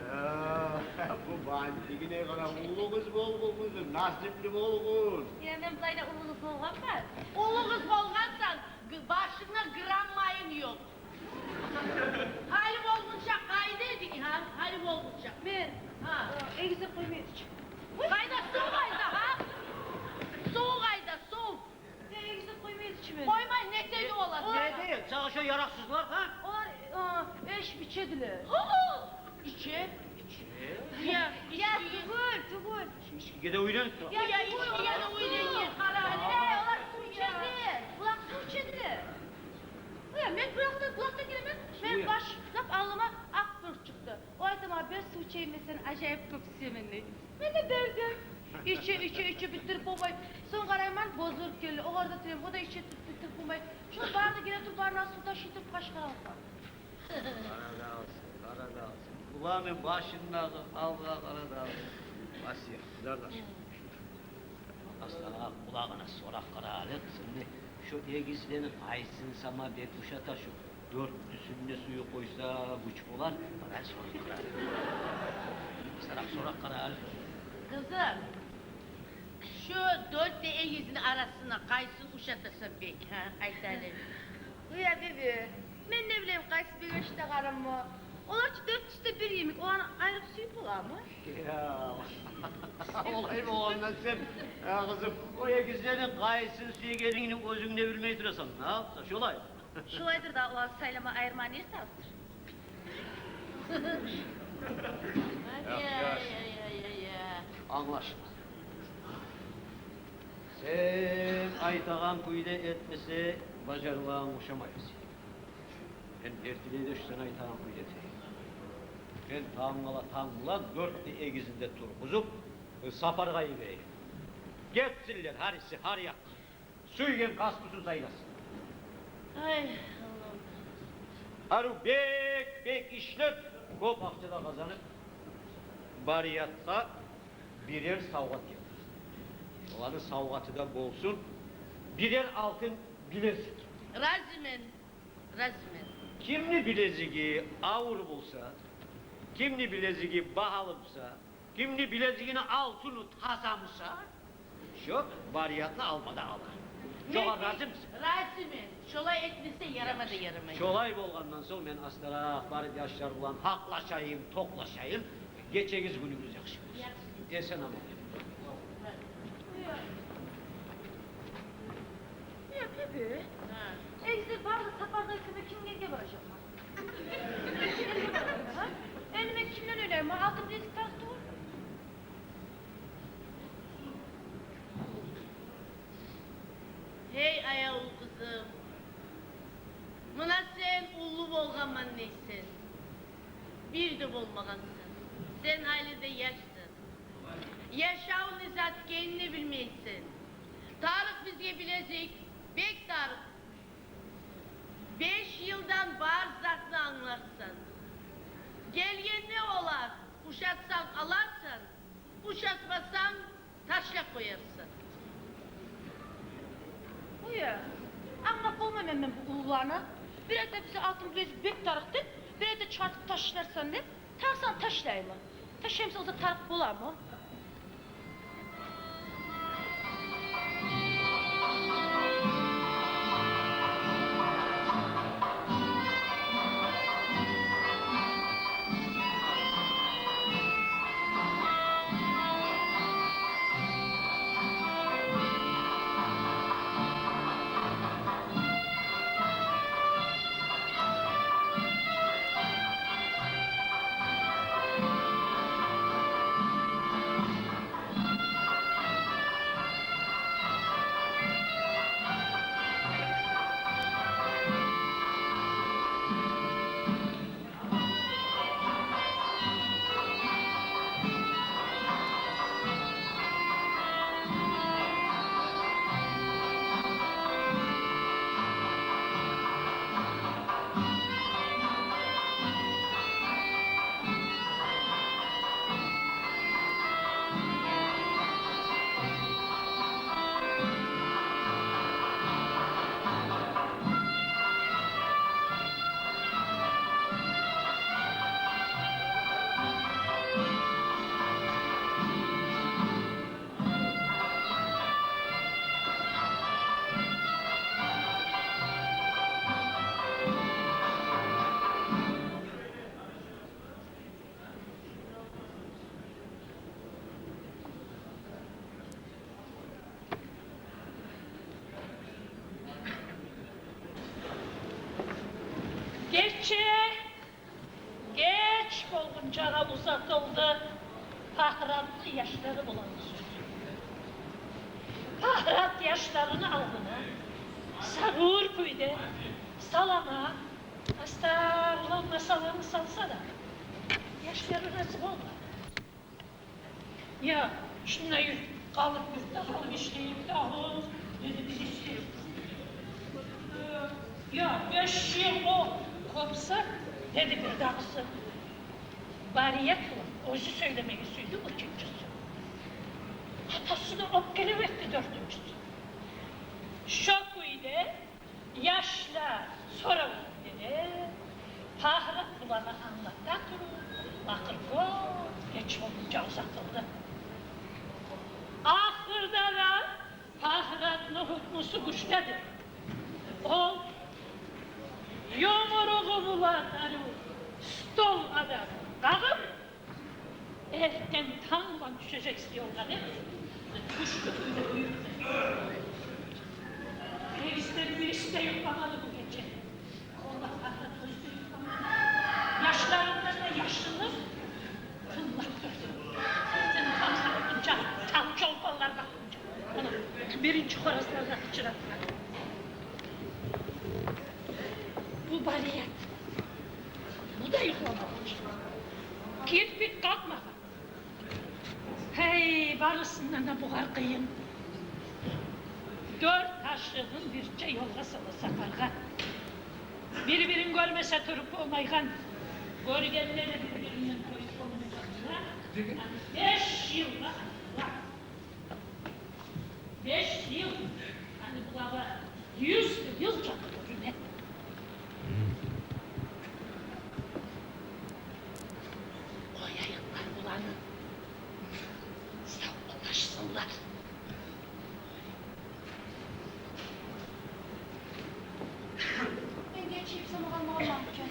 Бу бандигине къара. Уллу къыз болгъун, къызым, насипли болгъун. Я, мен булай да уллу къыз болгъанман. Уллу къыз болгъансан, г-, башынгда грамм майынг ёкъ. Гьали болгъунча къайда эдинг, гьа? Гьали болгъунча. Мен? Гьа. Э, эгиз де къоймай эди чи. Къайда, сув къайда, гьа? Сув къайда, сув? Э, эгиз де къоймай эди чи мен. Къоймай не этеди олар? Олар... Не этеди? Сагъа шо яракъсызлар, гьа? Олар, э, эшип ичедилер. Гьо! Иче? Иче? Я, я, ички. Тюгюл, тюгюл. Ичкиге де уьйренип тура. Я, я, тюгюл, ичкиге де уьйренип, къара гьали. Э, олар сув ичедилер. Булакъ сув ичедилер. Э, мен булакъдан, булакъдан гелемен, мени башлап алдыма акъ бёрк чыкъды. О айта магъа: «Бер сув ичейим, мен сенден ажайып кёп сюемен», — дей. Мен де бердим. Иче, иче, иче, битдирип болмай. Сонг къарайман, бозулуп гелди. Огъар да тюгюл, о да иче, битдирип болмай. Шо бары да геле туруп, барына сув ташый туруп, къашгъа алып барды. Къара да алсын, къара да алсын. Буланы башындагъы алгъа къара да алсын. Асия, къызардаш. Астаракъ къулагъына сорап къара гьали, къызым, шо эгизлени къайсын сама бек ушата, шо дёртюсюнде суюп къойса гюч болар, къара, сорап къара. Астаракъ сорап къара гьали. Къызым, шо дёрт де эгизни арасында къайсын ушатасан бек, гьа? Айт гьали. Уя, бебе, мен не билейим, къайсы бек ушатагъанымны. Олар чы дёртюсю де бир йимик, оланы айрып сююп боламы? Я, олай болгъанда сен, э, къызым, о эгизлени къайсын сюегенингни оьзюнг де билмей турасан, гьа? Шолай. Шолайдыр да, оланы сайлама, айырма не тарыкъдыр? Ай, ай, ай, ай, ай, ай. Англашылды. Сен айтагъан кюйде этмесе, бажарылагъанга ошамай биз. Мен эртелей де шо сен айтагъан кюйде этейим. Мен тангала танг булан дёрт де эгизни де тургъузуп, сапаргъа йиберейим. Гетсинлер гьариси гьар якъгъа. Сюйген касбусун сайласын. Ай, Аллагь. Арив бек-бек ишлеп, кёп акъча да къазанып, Бариятгъа бирер савгъат гелтир. Оланы савгъаты да болсун бирер алтын билезик. Разимен, разимен. Кимни билезиги авур болса, кимни билезиги багьалы буса, кимни билезигини алтыны таза буса, шо Бариятны алма да алар. Шогъар разимисен? Разимен. Шолай этмесе ярама да ярамай. Шолай болгъандан сонг мен астаракъ барып яшлар булан гьакълашайым, токълашайым. Гечегиз, гюнюгюз яхшы болсун. Яхшы. Эсен-аман. Я, бебе. Гьа. Эгизлер бары да сапаргъа гетсе, мен кимге баражакъман? Кимге баражакъман, гьа? Энни мен кимден ойлайман? Алтын билезик тарыкъ тюгюл. Гьей, аявлу къызым, муна сен уллу болгъанман дейсен, бир де болмагъансан. Сен гьали де яшсан. Яшав не зат экенни де билмейсен. Тарыкъ бизге билезик, бек тарыкъ. Беш йылдан бар затны англарсан. Гелгенде олар, ушатсанг аларсан, ушатмасанг ташлап къоярсан. Уя, англап болмай Мен бу уллуланы, бир ерде бизге алтын билезик бек тарыкъ деп, бир ерде чыгъартып ташларсан деп, тарыкъсан ташлайман. Ташлаймаса, о зат тарыкъ боламы? Гече геч болгъунчагъа узатылды Пагьратны яшлары булан сёз. Пагьрат яшларыны алдына сабур кюйде салама, астарлы масаланы салса да, яшлары рази болмады. «Я, шунда юрт къалып, юртда къалып ишлейик дагъы», — деди бириси. «Я, беш йыл о кёп зат», — деди бирдагъысы. Барият булан оьзю сёйлемеге сюйдю экинчиси. Атасына оьпкелеп этди дёртюнчюсю. Шо кюйде яшлар сорав этдилер, Пагьрат буланы англата туруп, лакъыр кёп геч болгъунча узатылды. Ахырда да Пагьратны гьукмусу гючлюдюр. Ол йомругъу булан арив стол къадагъын къагъып, эртен танг булан тюшежексиз ёлгъа деп, гючлю кюйде буюрду. Эгизлер бириси де юхламады бу гече. Олар Пагьрат оьзю де юхламады. Яшларындан да яшырынып тынглап турду. Эртен танг атгъынча, танг чолпанлар къакъгъынча. Ана, биринчи хоразлар да къычыратмады. Бу Барият. Бу да юхламагъан. Кирпик къакъмагъан. Гьей, барысындан да бугъар къыйын. Дёрт ашыгъын бирче ёлгъа сала сапаргъа. Бир-бирин гёрмесе туруп болмайгъан. Гёргенде де бир-биринден тойуп болмайгъан. Беш йылгъа атылар. Беш йыл, гьали булагъа юз йыл чакъы гёрюне. Къояйыкъ буланы, савболлашсынлар. Мен гечип сама къалмагъанман экен.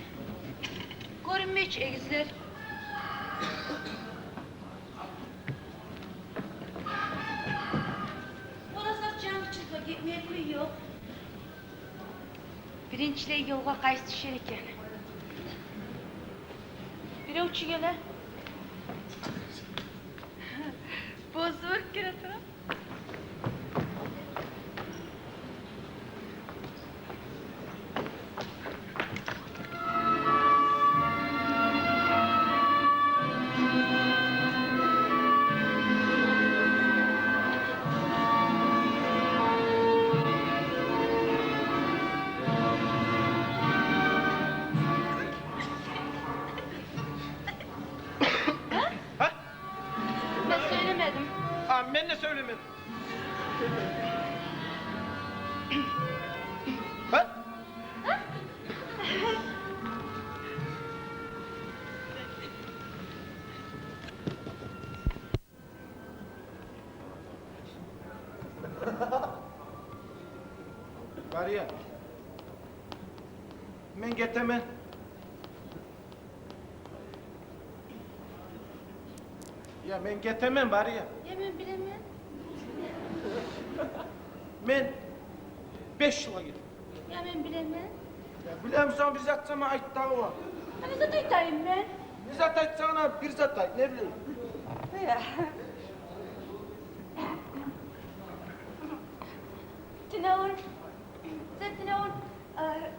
Гёрюнмей чи, эгизлер. Оразат, жангычылыкъгъа гетмеге кюй ёкъ. Биринчилей ёлгъа къайсы тюшер экен? Бирев чи геле. Бозур геле тура. Гьа? Мен сёйлемедим. А, мен де сёйлемедим. Бария. Мен гетемен. Я, мен гетемен, Бария. Я, мен билемен. Мен беш йылгъа гетемен. Я, мен билемен. Я, билемисен, бир зат сама айт дагъы. Я, не зат айтайым мен? Не зат айтсанг да, бир зат айт, не билейим. Я. Тюнегюн, сен тюнегюн, э,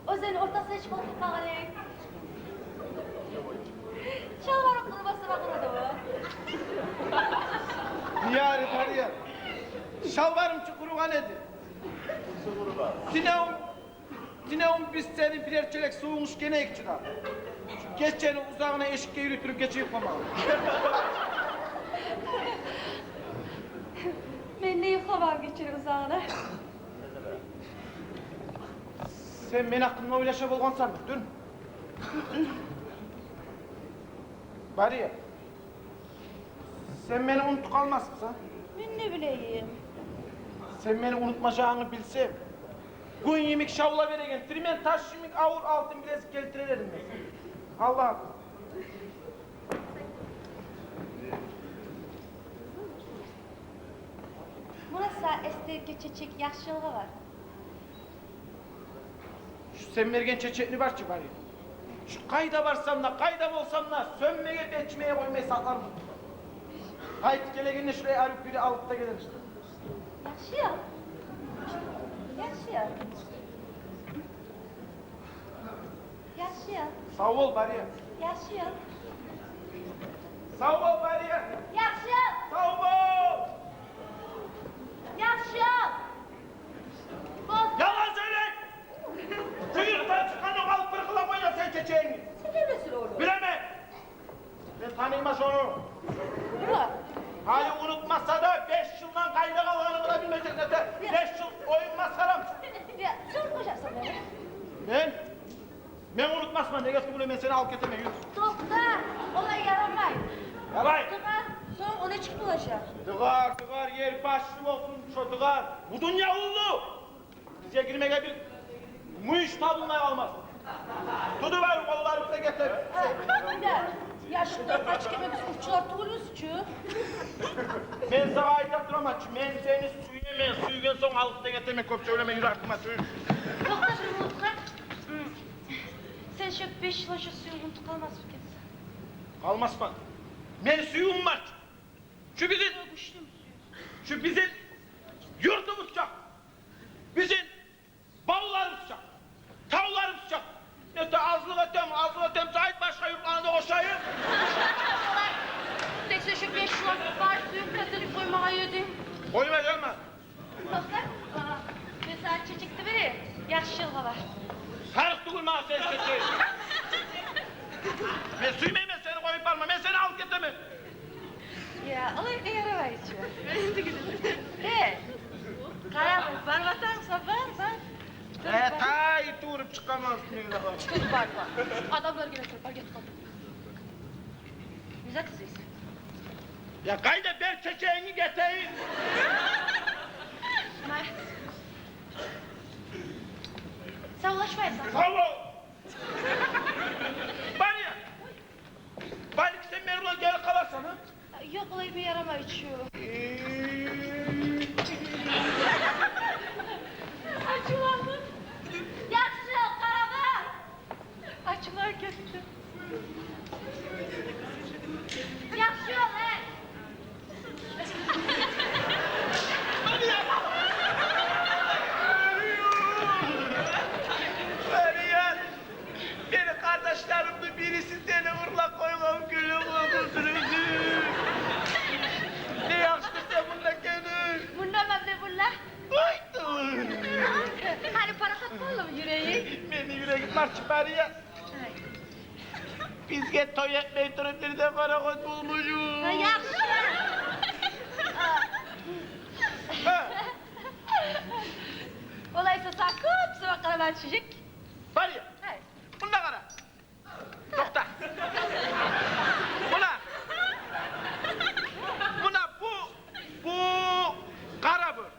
оьзенни ортасына чыгъып къалгъан эдинг. Шалбарынг къурумаса да къурудуму? Яри, Бария. Шалбарым чы къуругъан эди. Тюнегюн, тюнегюн биз сени бирер челек сувунг ичген эдик чи да. Гечени узагъына эшикге юрюп туруп гече юхламагъан. Мен не юхламагъан гечени узагъына? Сен мени гьакъымда ойлаша болгъансан тюн. Бария. Сен мени унутуп къалмасмысан? Мен не билейим. Сен мени унутмажагъынгны билсем, гюн йимик шавла береген тирмен таш йимик авур алтын билезик гелтирер эдим мен. Аллагь. Муна сагъа эсдерге чечек яхшы йылгъа бар. Шу сен берген чечекни бар чы, Бария. Шу къайда барсам да, къайда болсам да, сёнмеге, бечмеге къоймай сакъларман. Къайтып гелегенде шулай арив кюйде алып да гелермен. Яхшы я. Яхшы я. Яхшы я. Сав бол, Бария. Яхшы я. Сав бол, Бария. Яхшы я. Сав бол. Яхшы я. Бол. Ялгъан сёйлей. Буйрукъдан чыкъгъан ёкъ, алып бир къылып къойма сен чечегингни. Сен билесен ону. Билемен. Мен таныйман шону. Гьали унутмаса да, беш йылдан къайда къалгъанымны да билмежек эте. Беш йыл оюн масхарам. Я, сен къожасан мени. Мен? Мен унутмасман, неге тюгюл мен сени алып гетемен, юрю. Токъта, олай ярамай. Ярай. Тыгъар, сонг о нечик болажакъ? Тыгъар, тыгъар, ер башлы болсун шо тыгъар. Бу дюнья уллу. Бизге гирмеге бир мюйюш табылмай къалмас. Тутуп барып, къолларыбызны гетер. Э, я, шунда къачып гетме, биз увчулар тюгюлбюз чю. Мен сагъа айтып тураман чы, мен сени сюемен, сюйген сонг алып да гетемен, кёп сёйлеме, юрю артыма тюш. Токъта, бир минутгъа. М, сен шо беш йыл шо сюювюнгню унутуп къалмас экенсен. Къалмасман. Мени сюювюм бар чы. Шу бизин, шу бизин юртубуз чакъы, бизин бавларыбыз чакъы, тавларыбыз чакъы. Нете азлыкъ этем, азлыкъ этем, айт, башгъа юртланы да къошайым. Тек сен шу беш йыл барып сююп гетирип къоймагъан эдинг. Къоймажакъман. Токъта, а, мен сагъа чечекни берейим. Яхшы йылгъа бар. Тарыкъ тюгюл магъа сени чечегинг. Мен сюймеймен сени къоюп барма, мен сени алып гетемен. Я, олай ярамай чы. Э, къара, барып атамысан, бар, бар. Э, тай туруп чыкъаман мен. Чыкъ, бар, бар. Адамлар геле туруп, бар, гет, къал. Не зат излейсен? Я къайда, бер чечегингни гетейим. Ма. Савлашмайсан. Сав бол. Бария. Балики сен мени булан гелип къаларсан, а? Ёкъ, олай бир ярамай чы. Ачувландым. Яхшы, къарама. Ачуланып гетди. Яхшы ёл, э! Бария! Мени къардашларымны бириси сени урлап къойгъан гюлюм, къызым. Не яхшы сен мунда экенинг. Мунда мен де мунда. Ой, туй. Гьали парахат болдуму юрегинг? Мени юрегим бар чы, Бария. Бизге той этмей туруп, бир де парахат болмажакъ. Гьа, яхшы. Гьа. Олай буса, сагъа кёп сама къарамагъа тюшежек. Бария. Гьай. Мунда къара. Токъта. Муна. Муна бу, бу къара бёрк.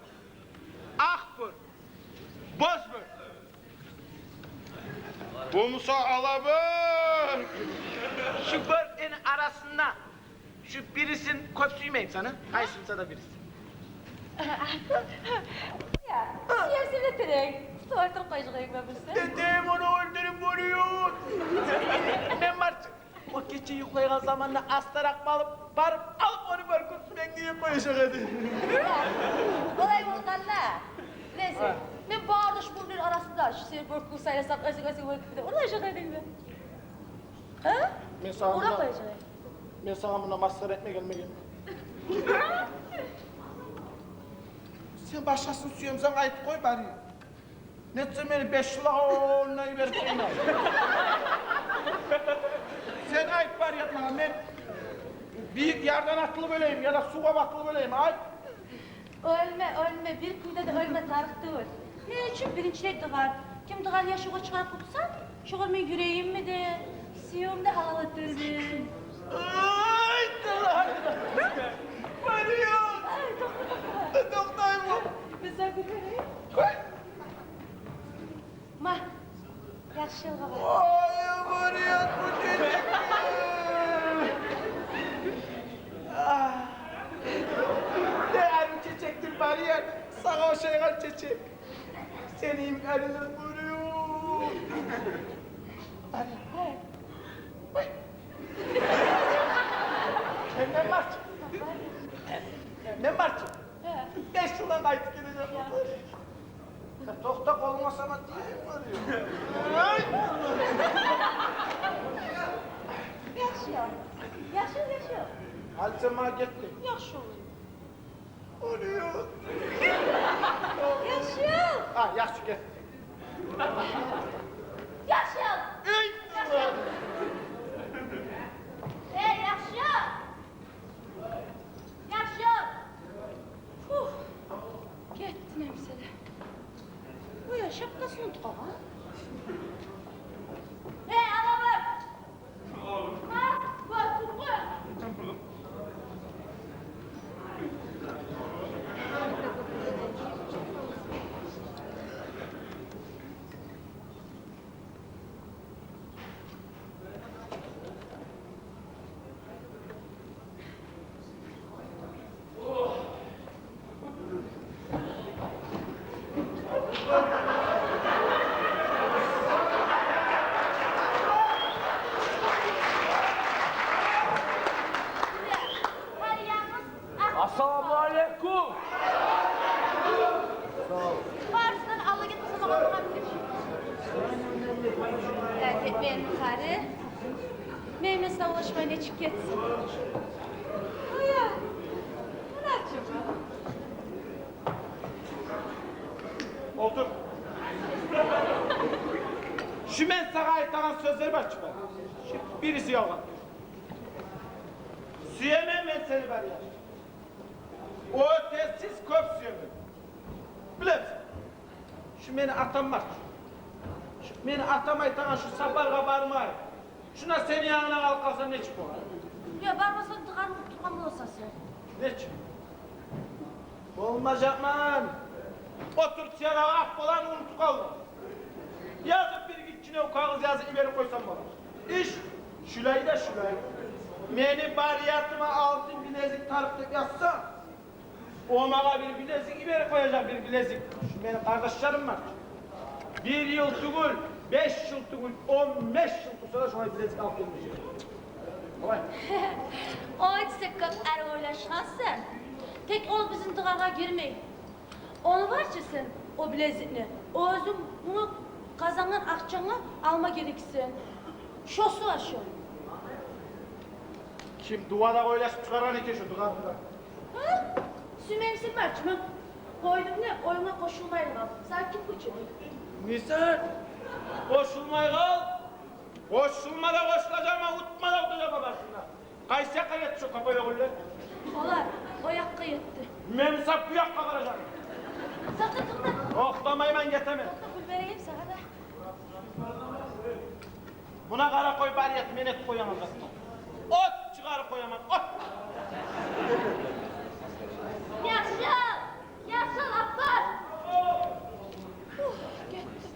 Акъ бёрк. Са алабы. Шу бир эни арасында шу бирисин кёп сюймейми сен, къайсы буса да бириси. Я, сен сени терек. Стол туруп къойжагъан эдинг бир сен. Дедем, ону оьлдюрюп боюр. Мен барчы. О гече юхлайгъан заманда астаракъ барып, барып алып, ону бёркюн сюрегине къояжакъ эдим. Олай болгъанда, нейсе, мен бары да шу бёркюлер арасында шу сени бёркюнгню сайласам, оьзюнг, оьзюнг бёркюнгню де урлажакъ эдинг бе? А? Мен сагъа муна, урлажакъ эдинг. Мен сагъа муна масхара этме гелмегенмен. Сен башгъасын сюемсен, айтып къой барып. Нетсе мени беш йылгъа онда йиберип къойма. Сен айтып бар, ят магъа, мен бийик ярдан атылып оьлейим яда сувгъа батылып оьлейим, айт. Оьлме, оьлме, бир кюйде де оьлме тарыкъ тюгюл. Мен учун биринчилей дыгъар. Ким дыгъар яшавгъа чыгъарып къутса, шогъар мен юрегимни де, сюегимни де гьалал этермен. Ай, Аллагь! Мариям! Ай, токъта, токъта. Токътайман. Мен сагъа гюллер берейим. Къой. Ма, яхшы ёлгъа бар. Ой, Мариям, бу чечек. А. Не арив чечекдир, Мариям, сагъа ошайгъан чечек. Сени йимиклеринден гёрюп. Мариям. Ой. Мен барчы. Мен барчы. Беш йылдан къайтып гележек. Токъта, къолунга сама тийип барыйым. Яхшы ёл. Яхшы ёл, яхшы ёл. Гьали сен магъа гетдинг. Яхшы ёл. Яхшы ёл. А, яхшы, гет. Яхшы ёл. Эй! Эй, яхшы ёл. Яхшы ёл. Фух, гетди немсе де. Ой, шапкасын унутуп къалгъан. Эй, алабы! Ма, басып къой. Ассаламу алейкум. Барысындан алда гетмесе магъа тургъан бир. Я, гетмейин къари. Мен, мен савлашмай нечик гетсин? Ой, я, муна чыкъ. Олтур. Шу мен сагъа айтагъан сёзлер бар чы, бар. Шу бириси ялгъан. Сюемен мен сени, бар я. О тезсиз кёп сюемен. Билемисен? Шу мени атам бар. Шу мени атам айтагъан, шу сапаргъа бармай, шунда сени янынгда къалып къалсам, нечик бола? Я, бармасанг, дыгъарны унутуп къалгъан боласан сен. Нечик? Болмажакъман. О Турциядагъы акъ баланы унутуп къалдым. Язып бир гиччинев кагъыз язып йиберип къойсам бола. Иш шулай да шулай. Мени бариятыма алтын билезик тарыкъ деп язса, о магъа бир билезик йиберип къояжакъ, бир билезик. Шу мени къардашларым бар. Бир йыл тюгюл, беш йыл тюгюл, он беш йыл турса да, шолай билезик алып гелмежек. Давай. Ой, сен кёп ари ойлашгъансан. Тек ол бизин дыгъагъа гирмей. Ону бар чы сен, о билезикни, оьзюнг муну къазангъан акъчангъа алма герексен. Шосу ва шо. Ким дувада ойлашып чыгъаргъан экен шо дыгъаны да? Гьа? Сюймеймисен, бар чы, мен къойдум деп, оюнга къошулмай къал. Сагъа ким къошулмай? Не сен? Къошулмай къал. Къошулма да къошулажакъма, утма да утажакъма башынга. Къайсы якъгъа гетди шо къапа оьгюллер? Олар о якъгъа гетди. Мен буса бу якъгъа баражакъман. Токъта, токъта. Токътамайман, гетемен. Токъта, гюл берейим сагъа да. Муна къара, къой, барият, мен этип къояман затны. От чыгъарып къояман, от. Яшыл, яшыл, Аппас. Ух, гетди.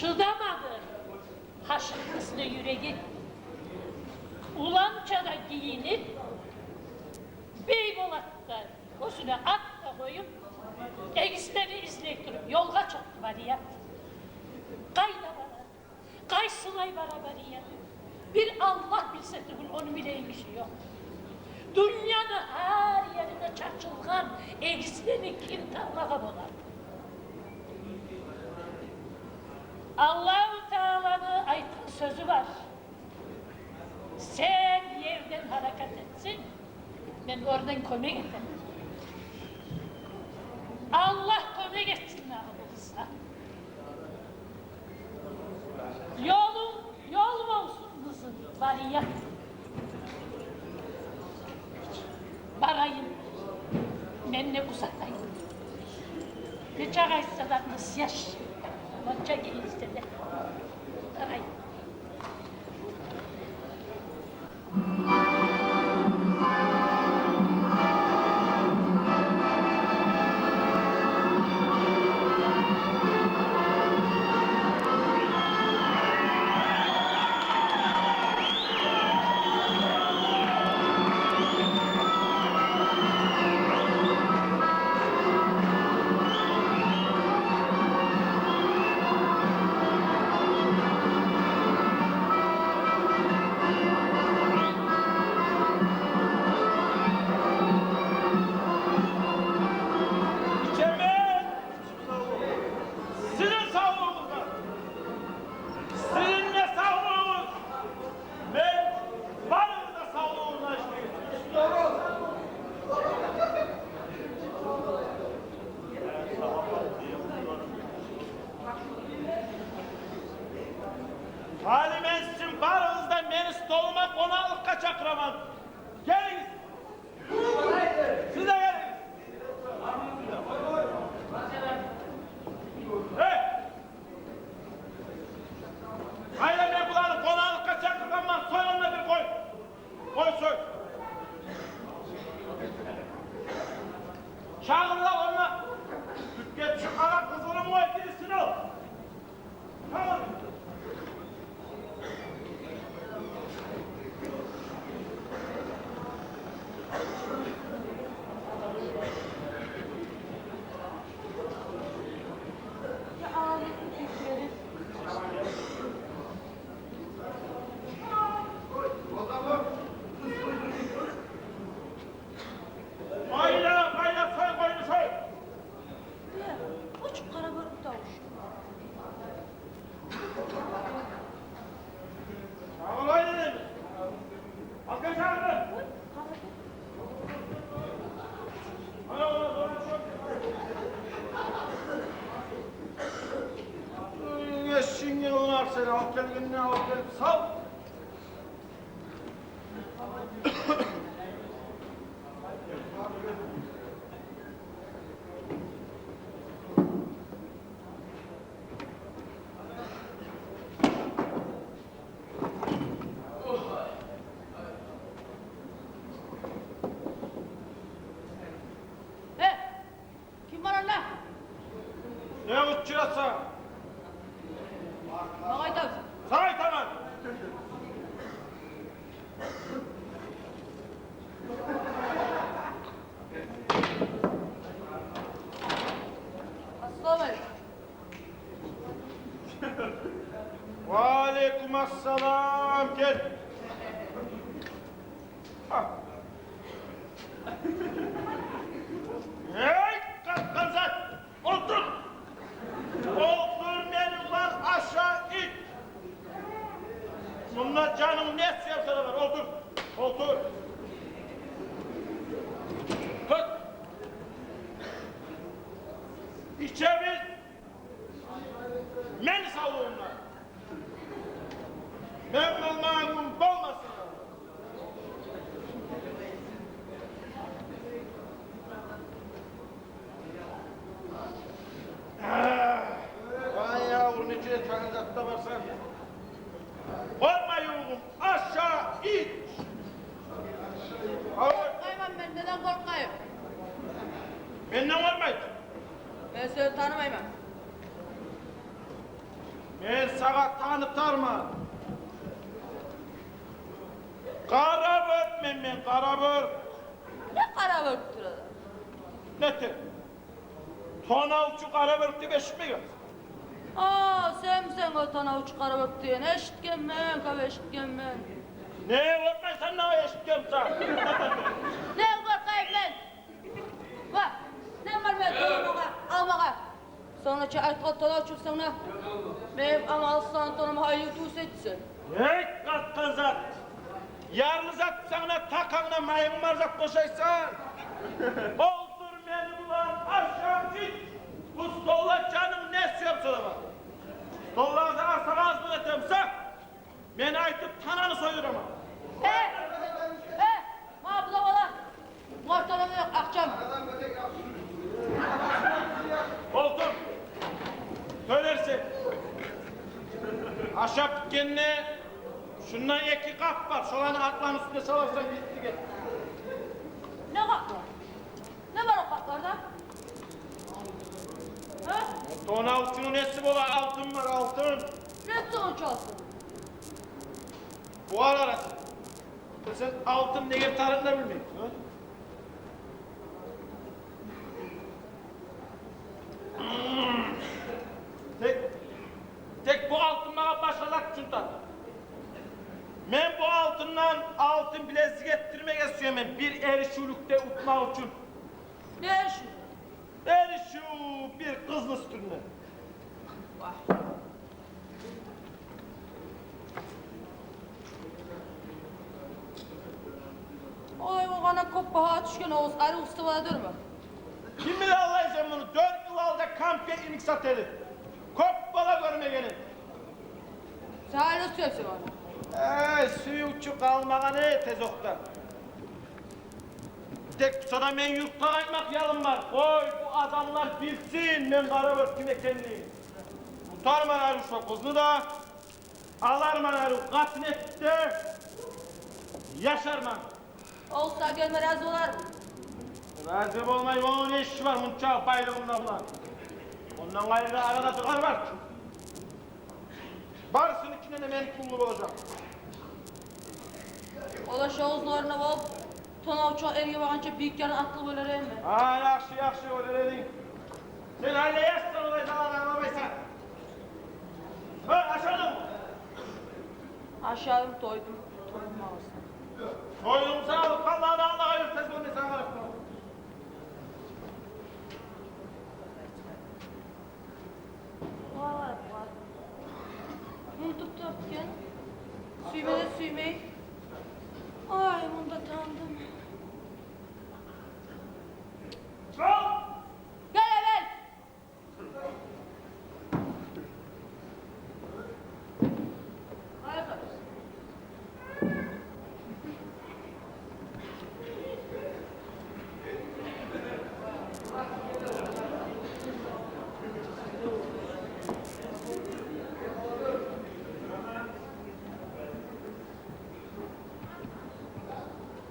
Шыдамады гьашыкъ къызны юреги. Уланча да гийинип, бий болатгъа, оьзюне ат да къоюп, эгизлени излей туруп, ёлгъа чыкъды Барият. Къайда бара? Къайсылай бара Барият? Бир Аллагь билсе тюгюл, ону билеген гиши ёкъ. Дюньяны гьар ерине чачылгъан эгизлени ким табмагъа болар? Аллагьу Тааланы айтгъан сёзю бар: «Сен ерден гьаракат этсенг, мен оьрден кёмек этемен». Аллагь кёмек этсин дагъы бу къызгъа. Ёлунг ёл болсун, къызым, Барият. Барайым. Мен де узатайым. Нечакъы айтса да къыз яш. Мунча гийинсе де. Барайым. Ичемен. Сизин савлугъугъузгъа. Сизин де савлугъугъуз. Мен барыгъызны да савлугъугъузгъа ишлеймен. Гьали мен сизин барыгъызны да мени столума къонакълыкъгъа чакъыраман. Гелигиз. Сиз де гелигиз. Гьей! Къайда мен буланы къонакълыкъгъа чакъыргъанман, сой онда бир къой. Къой, сой. Чакъыр да онда. Тюпге тюшюп къара къызгъылын къой, бирисин ал. Къайда, къайда, сой къойну, сой! Уьч къара бёрюк тавуш. Чагъыр, къайда дедим. Алгъа чагъыр. Эшигинге онар сен, алып гелгенде алып гелип сал. Ким бар онда? Не къычыратсан? Магъа айтасыз. Сагъа айтаман. Ассаламу алейкум. Ва алейкум ассалам, гел. Эй, къатгъан зат! Олтур! Олтур, мени бар, аша, ич! Мунда жанынг не сюйсе де бар, олтур! Олтур! Тот! Ичебиз! Мени савлугъумдан. Мен болмагъан гюн болмасын. Вай, яврум, нече тангы затда барсан. Къоркъма, ювугъум. Аша, ич. Къоркъмайман, мен неден къоркъайым? Менден къоркъмайсан? Мен сени танымайман. Мен сагъа танытарман. Къара бёркмен мен, къара бёрк. Не къара бёрк турады? Не те? Тонавчу къара бёрк деп эшитмегенсен? А, сенмисен о тонавчу къара бёрк деген? Эшитгенмен, кёп эшитгенмен. Не къоркъасанг, не эшитгенсен? Не къоркъайым мен? Ва, не бар мен тонамагъа, алмагъа? Сонг да чы айтгъан тонавчу сонг да. Мен амалсыз сени тонамагъа айлы тюгюл этсем. Эй, къатгъан зат! Ярлы зат сен де, такъангда майгъын бар зат къошайсан. Олтур мени булан, ашап ич. Бу столда жанынг не сюе сорама. Столланы да асагъа азлыкъ этемсен. Мен айтып, тананы сойдураман. Э, э, ма бу да бола. Орталыгъы ёкъ, акъчам. Олтур. Тёлерсен. Ашап битгенде шунда эки къап бар. Шоланы атланы уьстюне саларсан, битди, гет. Не къап бар? Не бар о къапларда? А? Тонавчуну неси бола, алтын бар, алтын. Неси онча алтын? Бугъар арасы. Сен алтын деген тарыкъны да билмейсен, а? Тек, тек бу алтын магъа башгъа зат учун тарыкъ. Мен бу алтындан алтын билезик этдирмеге сюемен, бир эришивлюкде утмакъ учун. Не эришив? Эришив бир къызны уьстюнде. Вагь. Олай болгъанда, кёп багьа тюшген о къыз, ари уьстю бола дюрмю? Ким биле, Аллагь, сен муну дёрт йыл алда кампетни сата эди. Кёп бола гёрмегеним. Сен гьали сюесен ону? Э, сюювчю къалмагъан, э, тезокъда. Тек буса да мен юртгъа къайтмакъ ялым бар. Къой, бу адамлар билсин мен къара бёрк ким экенни. Утарман ари шо къызны да, аларман ари къатын этип де, яшарман. О сагъа гелме рази болармы? Рази болмай, ону не иши бар мунча байлыгъымда булан? Ондан къайры арада дыгъар бар. Барысыныкинден де меники уллу болажакъ. О да шо къызны орнунда болуп, тонавчу эрге баргъанча бийик ярдан атлы болар эми? А, яхшы, яхшы, ойлар эдинг. Сен гьали яшсан, олай затланы англамайсан. Гьа, ашадынгмы? Ашадым, тойдум. Тойдум, алгъасынг. Тойдум, сагъа, къалгъаны Аллагьгъа берсин, мен сагъа къарап турман. Валлагь, валлагь. Унутуп турапгъан. Сюйме де сюймей. Ай, мунда таныдым. Гел, гел!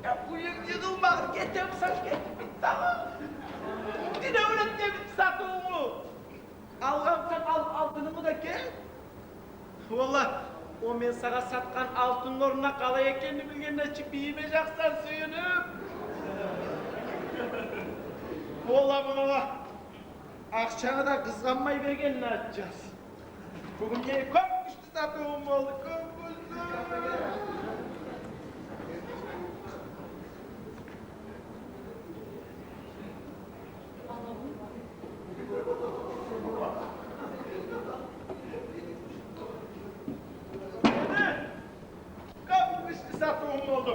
Я, уьюм йыгъылмагъыр, гетемисен, гетип бит дагъы. Диневлетге бит сатывунгну. Алгъансан ал, алтынынгны да гел. Валлагь, о мен сагъа сатгъан алтынны орнуна къалай экенни билгенде чи бийиме жакъсан сююнюп. Валлагь, муна акъчаны да къызгъанмай бергенни айтажакъсан. Бугюн мени кёп гючлю сатывум болду, кёп гючлю. Кёп гючлю сатывум болду.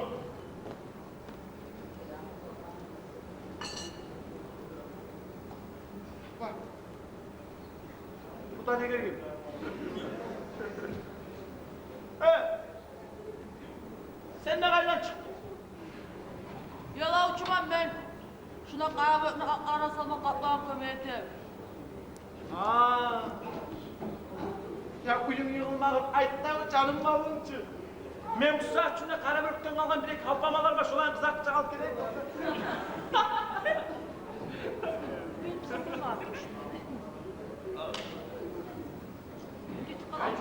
Бу да неге гелди? Э! Сен де къайдан чыкъдынг? Ялавчуман мен. Шуна къарабатны атларына салма, къаплагъа кёмек этемен. А. Я, уьюм йыгъылмагъыр, айт дагъы, жаным малынчы. Мен бу сагьат ичинде къара бёркден къалгъан бир-эки халпамалар бар, шоланы къызартып чыгъарып гелейим. Мен чыгъарман. Гетип къалай.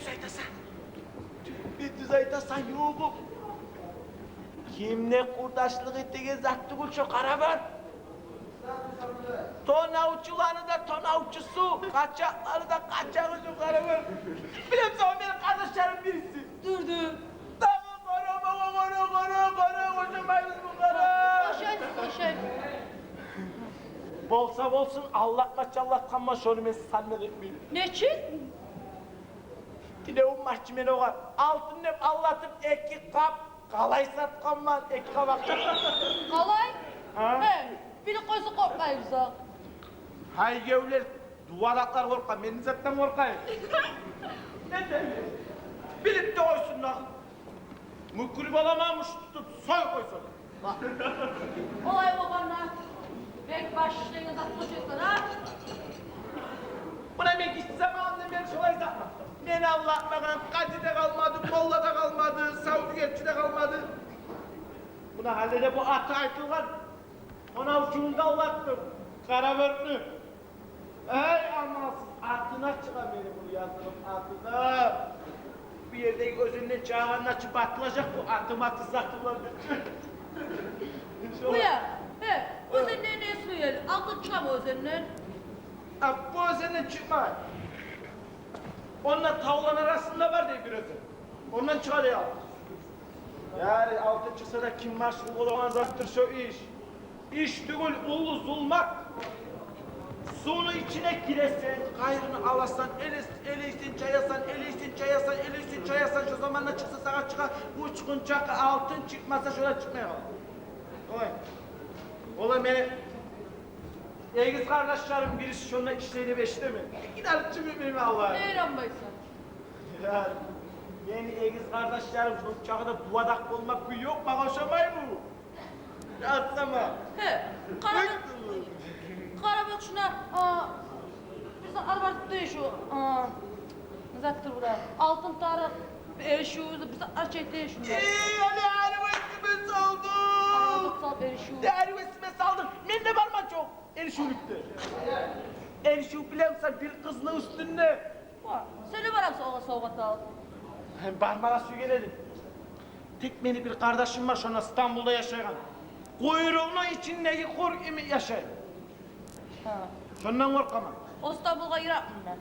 Тюз айтасан. Тюз айтасан, ёгъу. Ким де къурдашлыкъ этеген зат тюгюл шо къарабан. Тонавчуланы да тонавчусу, къачакъланы да къачагъы шо къарабан. Билемисен, о мени къардашларым бириси. Дюр, дюр. Дагъы къара, магъа къара, къара, къара, ошамайбыз бу къара. Ошайсыз, ошайсыз. Болса болсун, аллатмача аллатгъанман, шону мен санман этмеймен. Нечик? Тилевюм бар чы мени огъар. Алтын деп аллатып, эки къап къалай сатгъанман, эки къап акъча. Къалай? Гьа? Гье, билип къойса къоркъмайбыз а. Гьай, гевлер, дувалакълар къоркъа, мен не затдан къоркъайым? Нетейим? Билип де къойсун дагъы. Мюкюрюп аламан, муш тутуп сой къойсам. Олай болгъанда, бек баш ишлеген зат болуп гетген, а? Муна мен гиччи заманымдан берли шолай затман. Мени аллатмагъан къади де къалмады, молла да къалмады, савдюгерчи де къалмады. Муна гьали де бу аты айтылгъан тонавчуну да аллатдым, къарабёркню. Эй, амалсыз, атына чыгъа мени бу языгъым, атына. Бу ердеги оьзенден чыгъагъанда чы батылажакъ бу аты-маты заты булан деп. Иншаллагь. Къоя, гье, оьзенден не сюе? Алтын чыгъамы оьзенден? А, бу оьзенден чыкъмай. Онда тавланы арасында бар дей бир оьзен. Ондан чыгъа дей алтын. Яни алтын чыкъса да, ким машгъул болагъан затдыр шо иш. Иш тюгюл, уллу зулмат. Сувну ичине гиресен, къайгъыны аласан, элес-, элейсен, чаясан, элейсен, чаясан, элейсен, чаясан, шо заманда чыкъса, сагъа чыгъа уьч къунчакъ алтын, чыкъмаса, шо да чыкъмай къала. Олай. Олар мени эгиз къардашларым бириси шонда ишлей деп эшитемен. Инанып чы билмеймен, Аллагь. Не инанмайсан? Я, мени эгиз къардашларым, шо чагъы да дувадакъ болмакъ кюй ёкъ, магъа ошамаймы бу? Язсама. Гье, къара, къара бек шуна, а, бир зат арбар тутду шу, а, не затдыр бу да. Алтын тарыкъ, эришивюбюз, бир зат арча эте шунда. Эй, али, али, эсиме салдынг. Али, салып эришивюбюз. Де, али, эсиме салдынг. Мен де барман чы о эришивлюкге. Эришив, билемисен, бир къызны уьстюнде. Ва, сен де барамысан огъар савгъат алып? Мен бармагъа сюйген эдим. Тек мени бир къардашым бар, шонда Стамбулда яшайгъан. Къуйрукъну ичиндеги къурт йимик яшай. Гьа. Шондан къоркъаман. О Стамбулгъа йыракъмы?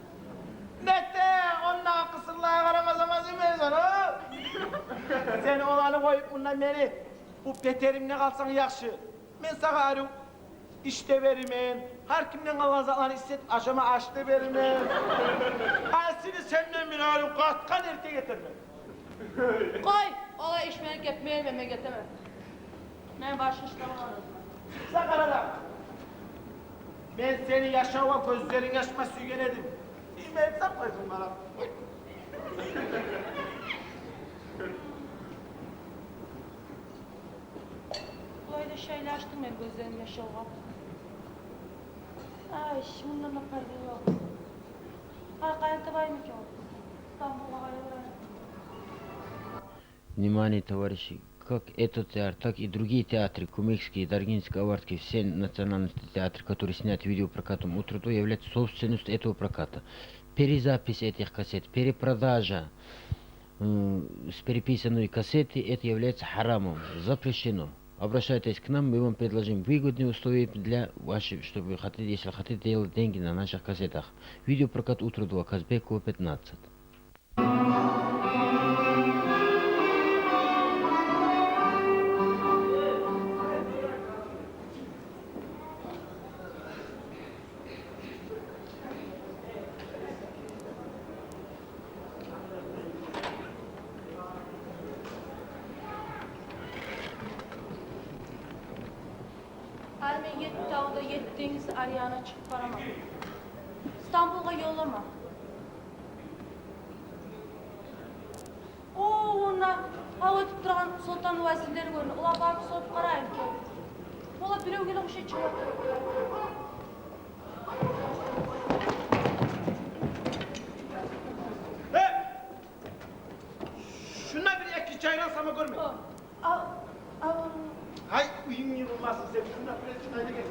Нете, ондагъы къысырлагъа къарамасанг, азимейсен, о? Сен оланы къоюп, мунда мени, бу петеримде къалсанг яхшы. Мен сагъа арив иш де беремен, гьар кимден къалгъан затланы ишлетип, ашама аш да беремен. Гьасили, сенден мен арив къатгъан эркек этермен. Къой, олай иш мени гепиме гелмей, мен гетемен. Мен башгъа ишлер бар. Сакъарада, мен сени яшавгъа гёзлеринг ачма сюйген эдим. Иймейсен, къойсун бара. Булай да шайлы ачдынг мени гёзлерим яшавгъа. Ай, мундан да пайда ёкъ. Аркъайын табайым экен. Стамбулгъа къарай барайым. Внимание, товарищи! Как этот театр, так и другие театры, кумыкские, даргинские, аварские, все национальности театры, которые сняты видеопрокатом у труда, являются собственностью этого проката. Перезапись этих кассет, перепродажа, м, с переписанной кассеты, это является харамом, запрещено. Обращайтесь к нам, мы вам предложим выгодные условия для вашей, чтобы вы хотите, если хотите делать деньги на наших кассетах. Видеопрокат «Утро два», Казбекова, пятнадцать. Гьали мен етти тавда, етти денгиз аръягъына чыгъып бараман. Стамбулгъа ёллама. О, онда гьав этип турагъан солтан вазирлер гёрюне. Олагъа барып соруп къарайым. Олар биревге де ошай чыгъып. Гьей! Шунда бир эки чайнал сама гёрме. О, ал, ал. Гьай, уьюнг йыгъылмасын сен, шунда бир эки чайнал гел.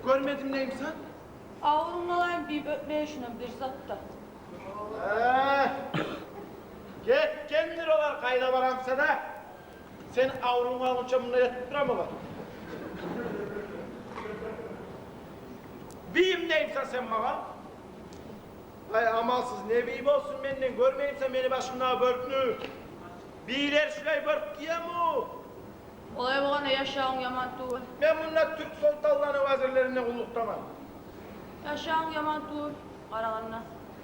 Гёрмедим деймисен? Аврунгну алайым, бийим, оьтмейин шуну бир зат да. Э, гетгендир олар, къайда барамса да. Сен аврунгну алгъынча мунда ятып турамы олар? Бийим деймсен сен магъа? Ай, амалсыз, не бий болсун менден, гёрмеймисен мени башымдагъы бёркню? Бийлер шулай бёрк гиеми? Олай болгъанда яшавунг яман тюгюл. Мен мунда тюрк солтанланы вазирлерине къуллукъдаман. Яшавунг яман тюгюл, къарагъанда.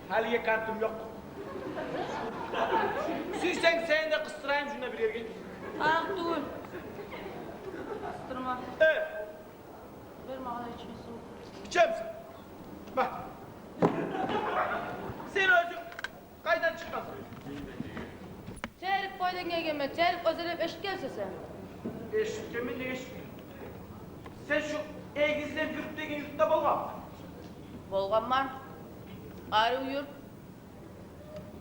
Гьалиге кантым ёкъ. Сюйсенг, сени де къыстырайым шунда бир ерге. Аракъ тюгюл. Къыстырма. Э, Бер магъа да ичме сув. Ичемсен? Бар. Сен оьзюнг къайдан чыкъгъансан? Терип къойдан гелгенмен, терип, оьзелеп эшитгенсен сен. Эшитгенмен, не эшитген? Сен шу Эгизлер юрт деген юртда болгъанмы? Болгъанман. Арив юрт.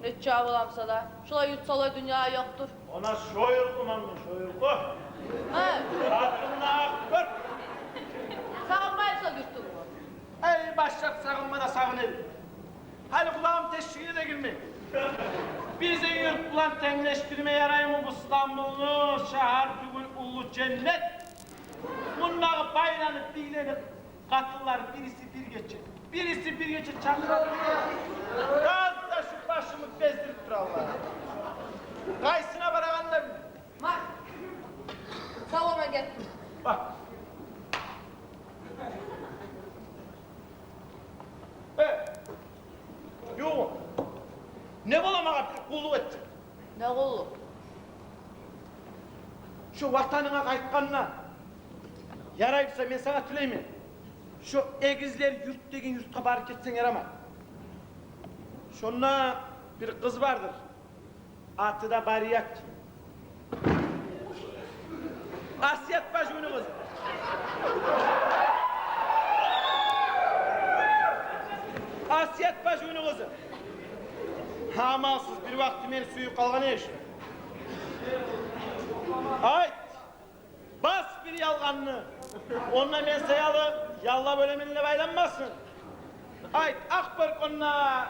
Нече боламса да, шулай юрт солай дюньяда ёкъдур. Она шо юртлуман мен, шо юртлу. Гьа. Къатынына акъ гёр. Сагъынмаймысан юртунгну? Эй, башлап сагъынма да сагъын эдим. Гьали къулагъым тешигине де гирмей. Бизин юрт булан тенглешдирме яраймы бу Стамбулну? Шагьар тюгюл, уллу женнет. Мундагъы байланы, бийлени къатынлары бириси бир гече, бириси бир гече чакъырады. Таза шу башымны бездирип туралар. Къайсына барагъанын да билмеймен. Ма, сав бол, мен гетдим. Бар. Э, ювугъум, не бола магъа бир къуллукъ этсенг? Не къуллукъ? Шо ватанынга къайтгъанда, ярай буса, мен сагъа тилеймен, шо Эгизлер юрт деген юртгъа барып гетсенг ярамай. Шонда бир къыз бардыр. Аты да Барият. Асият бажувну къызы. Асият бажувну къызы. Амалсыз, бир вакъти мени сююп къалгъан эш. Айт, бас бир ялгъанны. Онда мен саялы яллап оьлемен деп айланмасын. Айт, акъ бёрк онда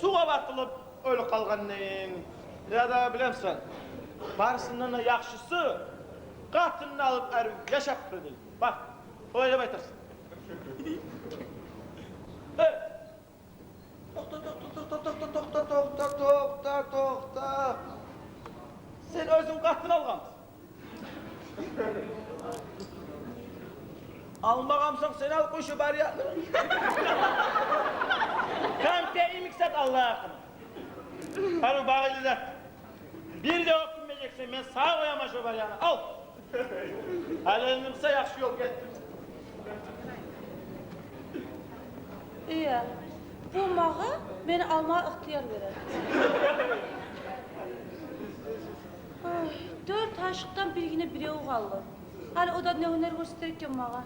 сувгъа батылып оьлюп къалгъан дейин. Яда, билемисен, барысындан да яхшысы, къатынын алып, арив яшап тур дейин. Бар, олай деп айтарсан. Э, токъта, токъта, токъта, токъта. Сен оьзюнг къатын алгъанмысан? Алмагъанмысан, сен ал къойчу Бариятны. Кампе йимик зат, Аллагь гьакъына. Арив багъалы зат. Бир де оькюнмежексен, мен сагъа къояман шо Бариятны. Ал. Гьалаллыкъса, яхшы ёл гетдим. Ия, бу магъа мени алмагъа ихтияр бере. Ой, дёрт ашыкъдан биргине бирев къалды. Гьали о да не гьюнер гёрсетер экен магъа?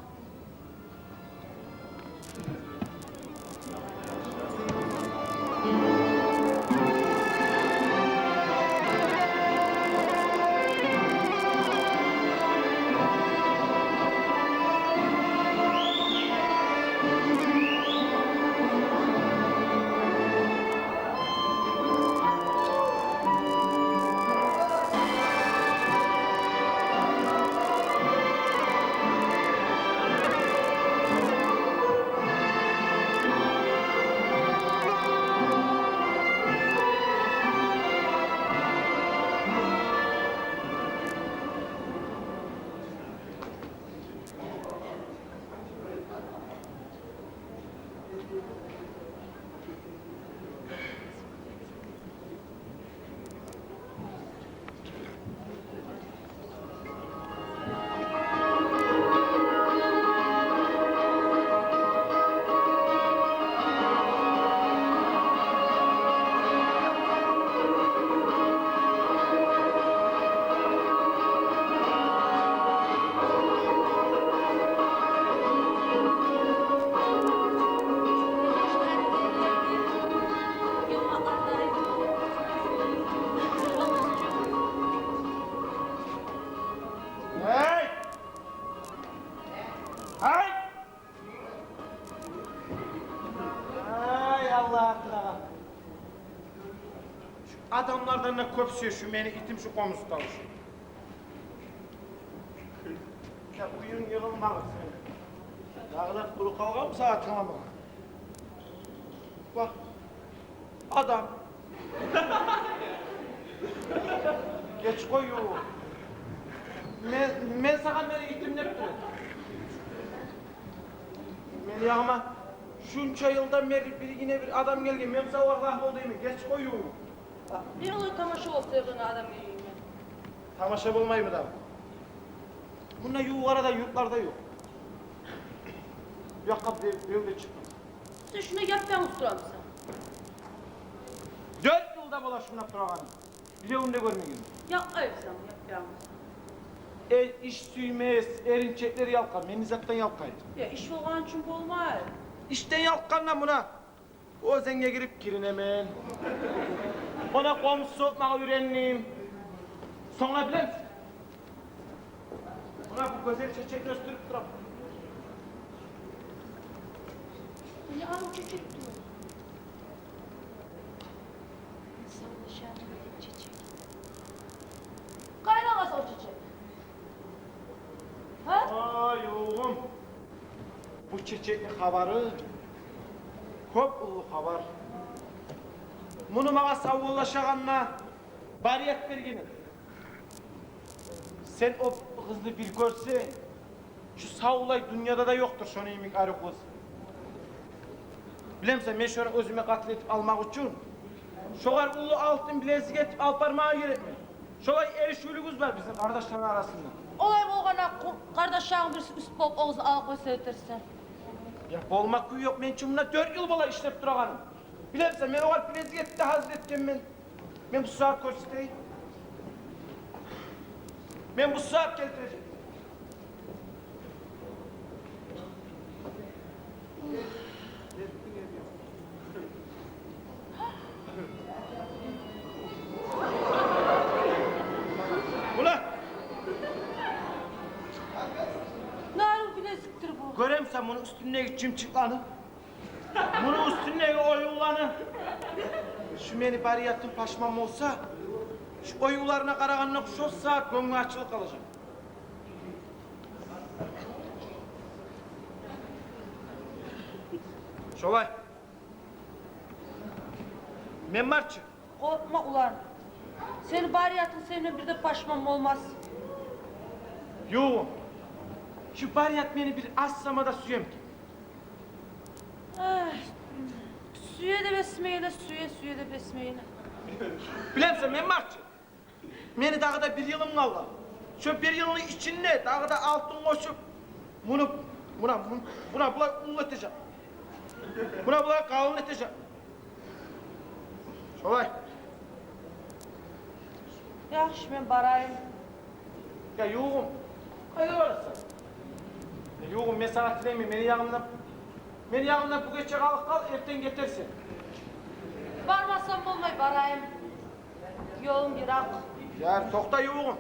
адамлардан да кёп сюе шу мени итим, шу къомуз тавушу. Я, уьюнг йыгъылмагъыз сен. Дагъы да къуру къалгъанмы сагъа тынгламагъа? Бакъ, адам. Геч къой, ювугъум. Мен, мен сагъа мени итим деп тура эдим. Мени ягъыма шунча йылдан берли биргине бир адам гелген. Мен сагъа Аллагь бол деймен. Геч къой, ювугъум. Мен олай тамаша болуп турагъан адам гелгенге. Тамаша болмаймы дагъы? Мунда ювукъ арада юртлар да ёкъ. Бу якъгъа бирев, бирев де чыкъмады. Сен шунда яп-янгыз турамысан? Дёрт йыл да бола шунда турагъаным. Биревню де гёрмегенмен. Якъ, айыпсан, яп-янгыз. Эр иш сюймес, эринчеклер ялкъа, мен не затдан ялкъайым? Я, иш болгъан учун болмай. Ишден ялкъгъанда муна оьзенге гирип киринемен. Она къомуз сокъмагъа уьйрендим. Сонг билемисен? Муна бу гёзел чечекни оьсдюрюп турам. Муна арив чечек тура. Савлашагъан чечек. Къайда къалса о чечек? Гьа? Ай, ювугъум. Бу чечекни хабары кёп уллу хабар. Муну магъа савлашагъанда барият берген эди. Сен о къызны бир гёрсенг, шу савлай дюньяда да ёкъдур шону йимик арив къыз. Билемисен, мен шону оьзюме къатын этип алмакъ учун шогъар уллу алтын билезик этип алып бармагъа герекмен. Шолай эришивлюгюбюз бар бизин къардашланы арасында. Олай болгъанда къу-, къардашларынг бириси уьст болуп огъуз алып къойса этерсен. Я, болма кюй ёкъ, мен чи мунда дёрт йыл бола ишлеп турагъаным. Билемисен, мен огъар билезик этип де гьазир этгенмен. Мен бу сагьат гёрсетейим. Мен бу сагьат гелтирежекмен. Муна. Нару билезикдир бу. Гёремисен муну уьстюндеги чымчыкъланы? Муну уьстюндеги оюнланы? Шу мени бариятым пашман болса, шу оюнларына къарагъанда шо сагьат гёнгю ачылып къалажакъ. Шолай. Мен барчы. Къоркъма, улан. Сени бариятынг сенден бир де пашман болмас. Ювугъум. Шу барият мени бир аз сама да сюемкен. Ай, сюе де бесмейле, сюе, сюе де бесмейле. Билемисен, мен барчы. Мени дагъы да бир йылым къалгъан. Шо бир йылны ичинде дагъы да алтын къошуп, муну, муна, мун-, муна булай уллу этежек. Муна булай къалын этежек. Шолай. Яхшы, мен барайым. Я, ювугъум, къайда барасан? Я, ювугъум, мен сагъа тилеймен, мени ягъымдан, мени ягъымдан бу гече къалып къал, эртен гетерсен. Бармасам болмай, барайым. Ёлум йыракъ. Яр, токъта, ювугъум.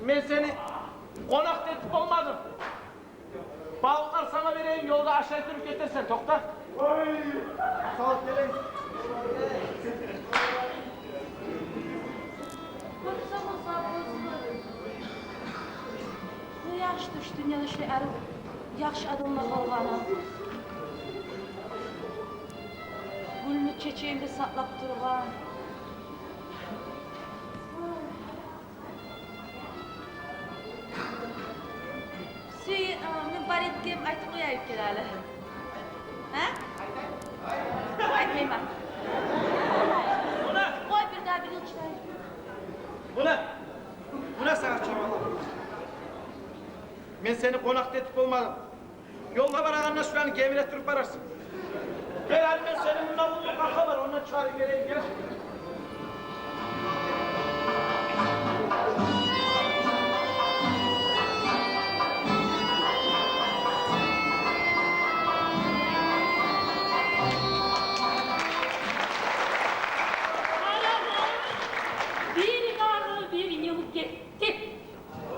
Мен сени къонакъ этип болмадым. Балыкълар сагъа берейим, ёлда ашай туруп гетерсен, токъта. Ой, салып гелейим. Гёрсем, о сагъа болсун. Не яхшы шу дюньяда шулай арив, яхшы адамлар болгъаны. Гюлню чечегин де сакълап тургъан. Сен, а, мен бар этгеним айтып къояйыкъ гьали. Гьа? Айтмайман. Къой, бир дагъы бир йыл чыдайым. Муна, муна сагъа чамалап. Мен сени къонакъ этип болмадым. Ёлда барагъанда шуланы гемире туруп барарсан. Гел, гьали мен сени мунда булдум, къакъа бар, ондан чыгъарып берейим, гел. Бири барып, бири йылып гетди.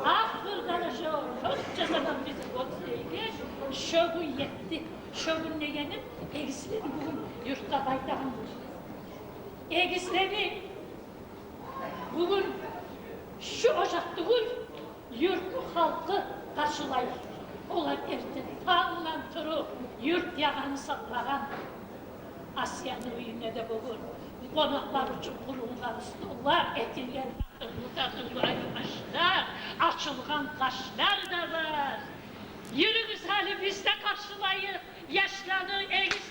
Ахырдан шо, шонча заман бизин гёрсетген, шо гюн етди. Шо гюн дегеним, эгизлени бугюн юртгъа къайтагъан гюн. Эгизлени Шу ожакъ тюгюл, юртну халкъы къаршылай. Олар эртен тангдан туруп юрт ягъаны сакълагъан. Асияны уьюнде де бугюн къонакълар учун къурунгъан столлар, этилген татывлу-татывлу ашлар, ачылгъан къашлар да бар. Юрюгюз, гьали биз де къаршылайыкъ яшланы, эгиз.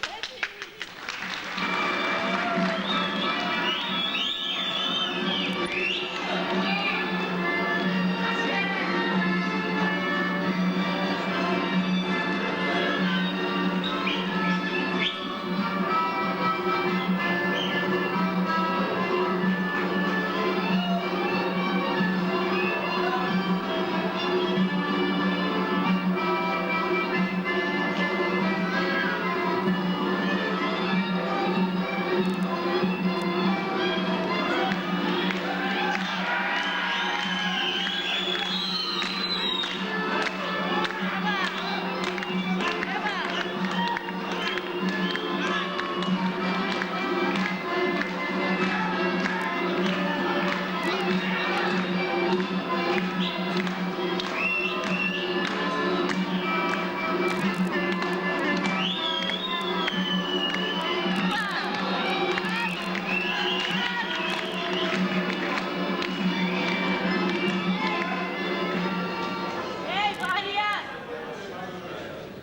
Эй, Бария!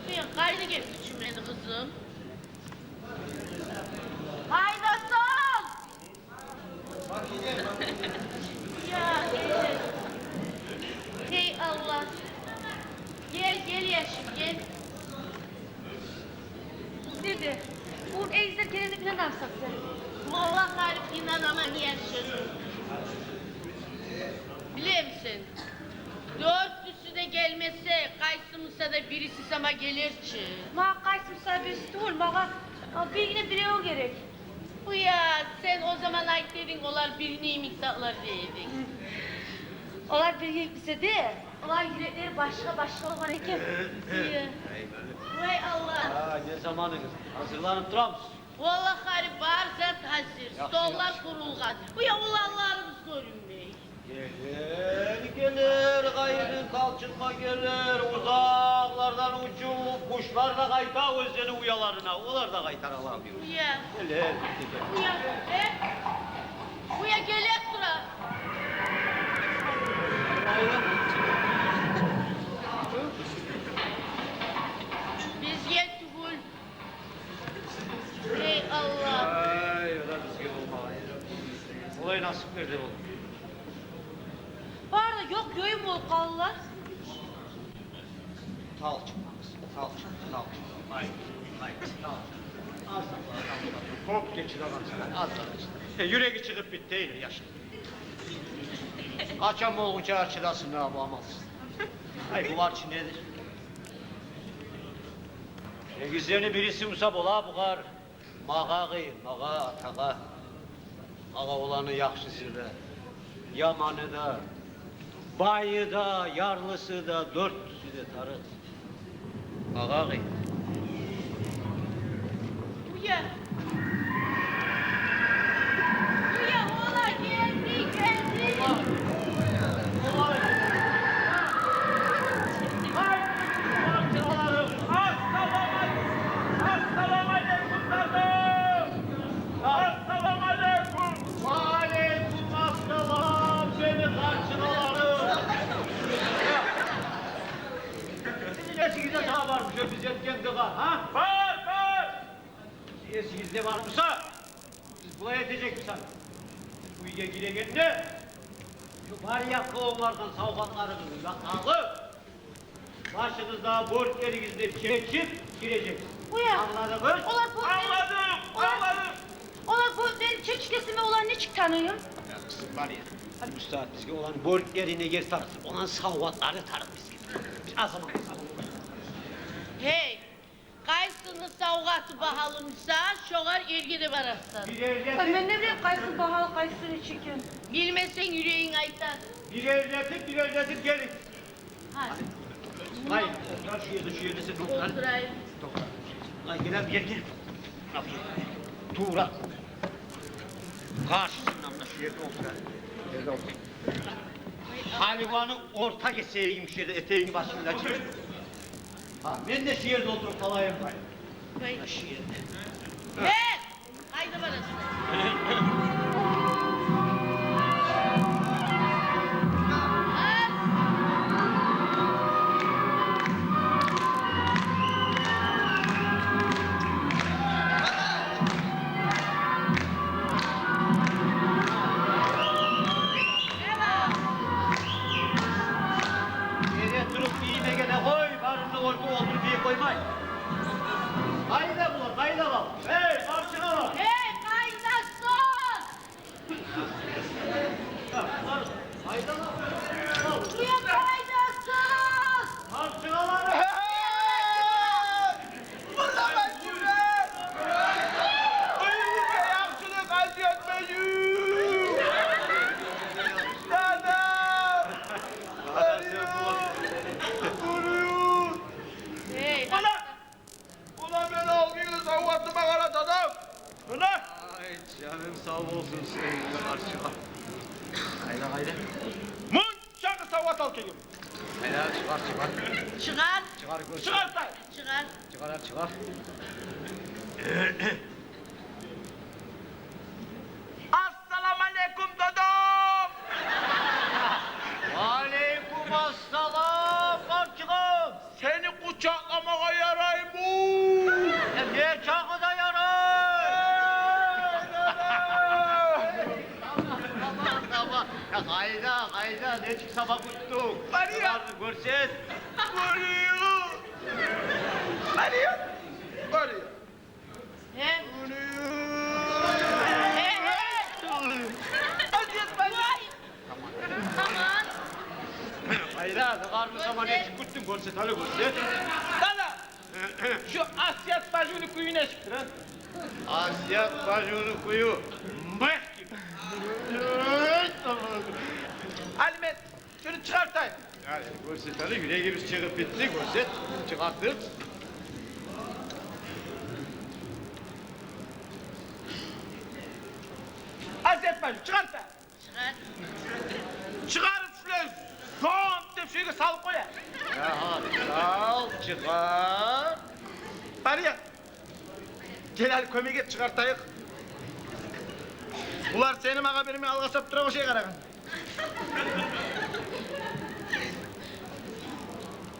Сен къайда гетдинг, мени къызым? Къайдасан? Я, гел. Гьей, Аллагь. Гел, гел, яшым, гел. Деде, бу эгизлер гелгенге инанамысан сен? Валлагь, Ариф, инанаман, яшым. Билемисен, дёртюсю де гелмесе, къайсы буса да бириси сама гелер чи. Магъа къайсы буса бириси тюгюл, магъа, а, биргине бирев герек. Уя, сен о заман айта эдинг, олар биргине йимик затлар дей эдинг. Олар биргине йимик буса да, оланы юреклери башгъа-башгъа болгъан экен. Уя. Вай Аллагь. А, не заманыгъыз? Гьазирленип турамысыз? Валлагь, Ариф, бар зат гьазир. Яхшы, столлар къурулгъан. Уя, уланларыбыз гёрюнмей. Гелер, гелер, къайры талчыкъма гелер, узакълардан учуп къушлар да къайта оьзлени уяларына, олар да къайтар, Аллагь буюрса. Уя. Гелер, гелер. Уя, э? Уя, геле тура. Бизге тюгюл. Эй, Аллагь. Ай, о да бизге болмагъан. Олай насип берди ол. Бары да ёкъ-ёйюн болуп къалдылар. Талчыкъ, талчыкъ, талчыкъ. Ай, ай, талчыкъ. Аз да, аз да. Кёп гечип къалгъан, аз да. Э, юреги чыгъып битди, яшым. Къачан болгъунча чыдасын да бу амалсыз. Ай, булар чы недир? Эгизлени бириси буса бола бугъар. Магъа къыйын, магъа, атагъа. Магъа оланы яхшысы да, яманы да, байы да, ярлысы да, дёртюсю де тарыкъ. Магъа къыйын. Уя. Уя, олар гелди, гелди. Ассаламу алейкум, къардашларым! Ассаламу алейкум! Ва алейкум ассалам, мени къарчыгъаларым! Сизин эсигизде сагъа бармы шо биз этген дыгъа, гьа? Бар, бар! Эсигизде бармыса, биз булай этежекбиз гьали. Уьйге гирегенде, шо Бария къуллардан савгъатларыгъызны да алып, башыгъызда бёрклеригизни чечип гирежексиз. Уя. Англадыгъыз? Олар бёрклери... Англадым, олар, англадым. Олар бёрклерин чечгесине, оланы нечик таныйым? Я, Бария, гьали бу сагьат бизге оланы бёрклерин неге тарыкъ, оланы савгъатлары тарыкъ бизге. Биз аз заман къалды. Гьей, къайсыны савгъаты багьалы буса, шогъар эрге де барасан. Бир эрлетип... Ай, мен не билейим, къайсы багьалы, къайсы нечик экен? Билмесенг, юрегинг айтар. Бир эрлетип, бир эрлетип гелинг. Гьай. Гьай, олтур шу ерде, шу ерде сен олтур. Олтурайым. Токъта. Гьай, гел, гел, гел. Муна бу ерде. Тувра. Къаршысында муна шу ерде олтур. Ерде олтур. Ай, Халваны орта гесейим шу ерде, этегингни башында чы. Гьа, мен де шу ерде олтуруп къалайым. Къай- Къай- Шу ерде. Э! Къайда барасан? Эре туруп иймеге де къой, барын да оьрге олтуруп ийип къоймай. Къайда булар, къайда къалды? Эй, къарчыгъалар! Эй, къайдасыз? Къайдалар? Къайдасыз? Къарчыгъалар! Мунда мен сизге, уьюгюзге яхшылыкъ, Асият бажи! Дада! Арию! Урую! Эй, муна! Муна мени алдымдагъы савгъатыма къара, дадам! Муна! Ай, жанынг сав болсун сени, къарчыгъа. Къайда, къайда? Мунчакъы савгъат алып гелгенмен. Къайда, чыгъар, чыгъар. Чыгъар. Чыгъар, гёр. Чыгъар, тай. Чыгъар. Чыгъар, чыгъар. Ассаламу алейкум, дадам! Ва алейкум ассалам, къарчыгъам! Сени къучакъламагъа ярайму? Э, не чакъы да ярай! Эй, дадам! Тамам, тамам, тамам. Я, къайда, къайда, нечик сабакъ утдунг? Бария. Барын гёрсет. Бария. Бария. Бария. Э? Э, э. Асият бажи. Вай. Таман. Къайда, къарны сама нечик кютдюнг, гёрсет гьали, гёрсет. Дада, шу Асият бажини кюю нечикдир, а? Асият бажини кюю мух гиби. Гьали мен шуну чыгъартайым. Гьали гёрсет гьали, юрегибиз чыгъып битди, гёрсет, чыгъартып. Асият бажи, чыгъарт да. Чыгъар. Чыгъарып, шулай зонт деп шо ерге салып къоя. Агьа, сал, чыгъар. Бария. Гел гьали, кёмек эт, чыгъартайыкъ. Булар сени магъа бермей алгъасап тура, ошай къарагъан.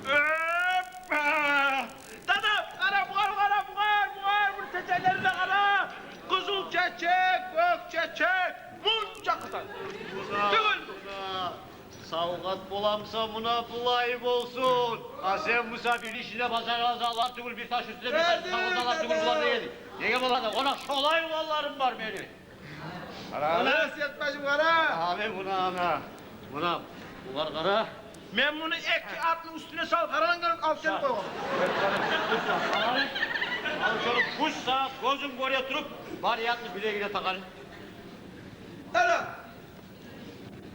Оппа! Дада, къара, бугъар, къара, бугъар, бугъар, буну чечеклерине къара. Къызыл чечек, гёк чечек, мунча къызар. Тюгюл. Савгъат боламыса, муна булай болсун. А сен буса бир ишни де бажарагъан затлар тюгюл, бир таш уьстюне бир таш салгъан затлар тюгюл булар деген. Неге бола да? Къонакъ, шолай уланларым бар мени. Къара. Муна, Асият бажим, къара. Гьали муна, ана. Муна, булар къара. Мен муну эки атны уьстюне салып, гьаран гелип алып гелип къойгъан. Ал шону, пусть сагъа гёзюм гёре туруп, бар ятны билегине такъ гьали. Дада!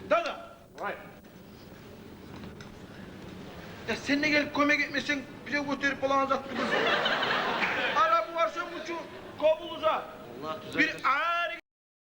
Дада! Вай. Я сен де гелип кёмек этмесенг, бирев гётерип болагъан зат тюгюл. Ара, бу бар шо мучу кёп уллу зат. Аллагь тюзетсин. Бир а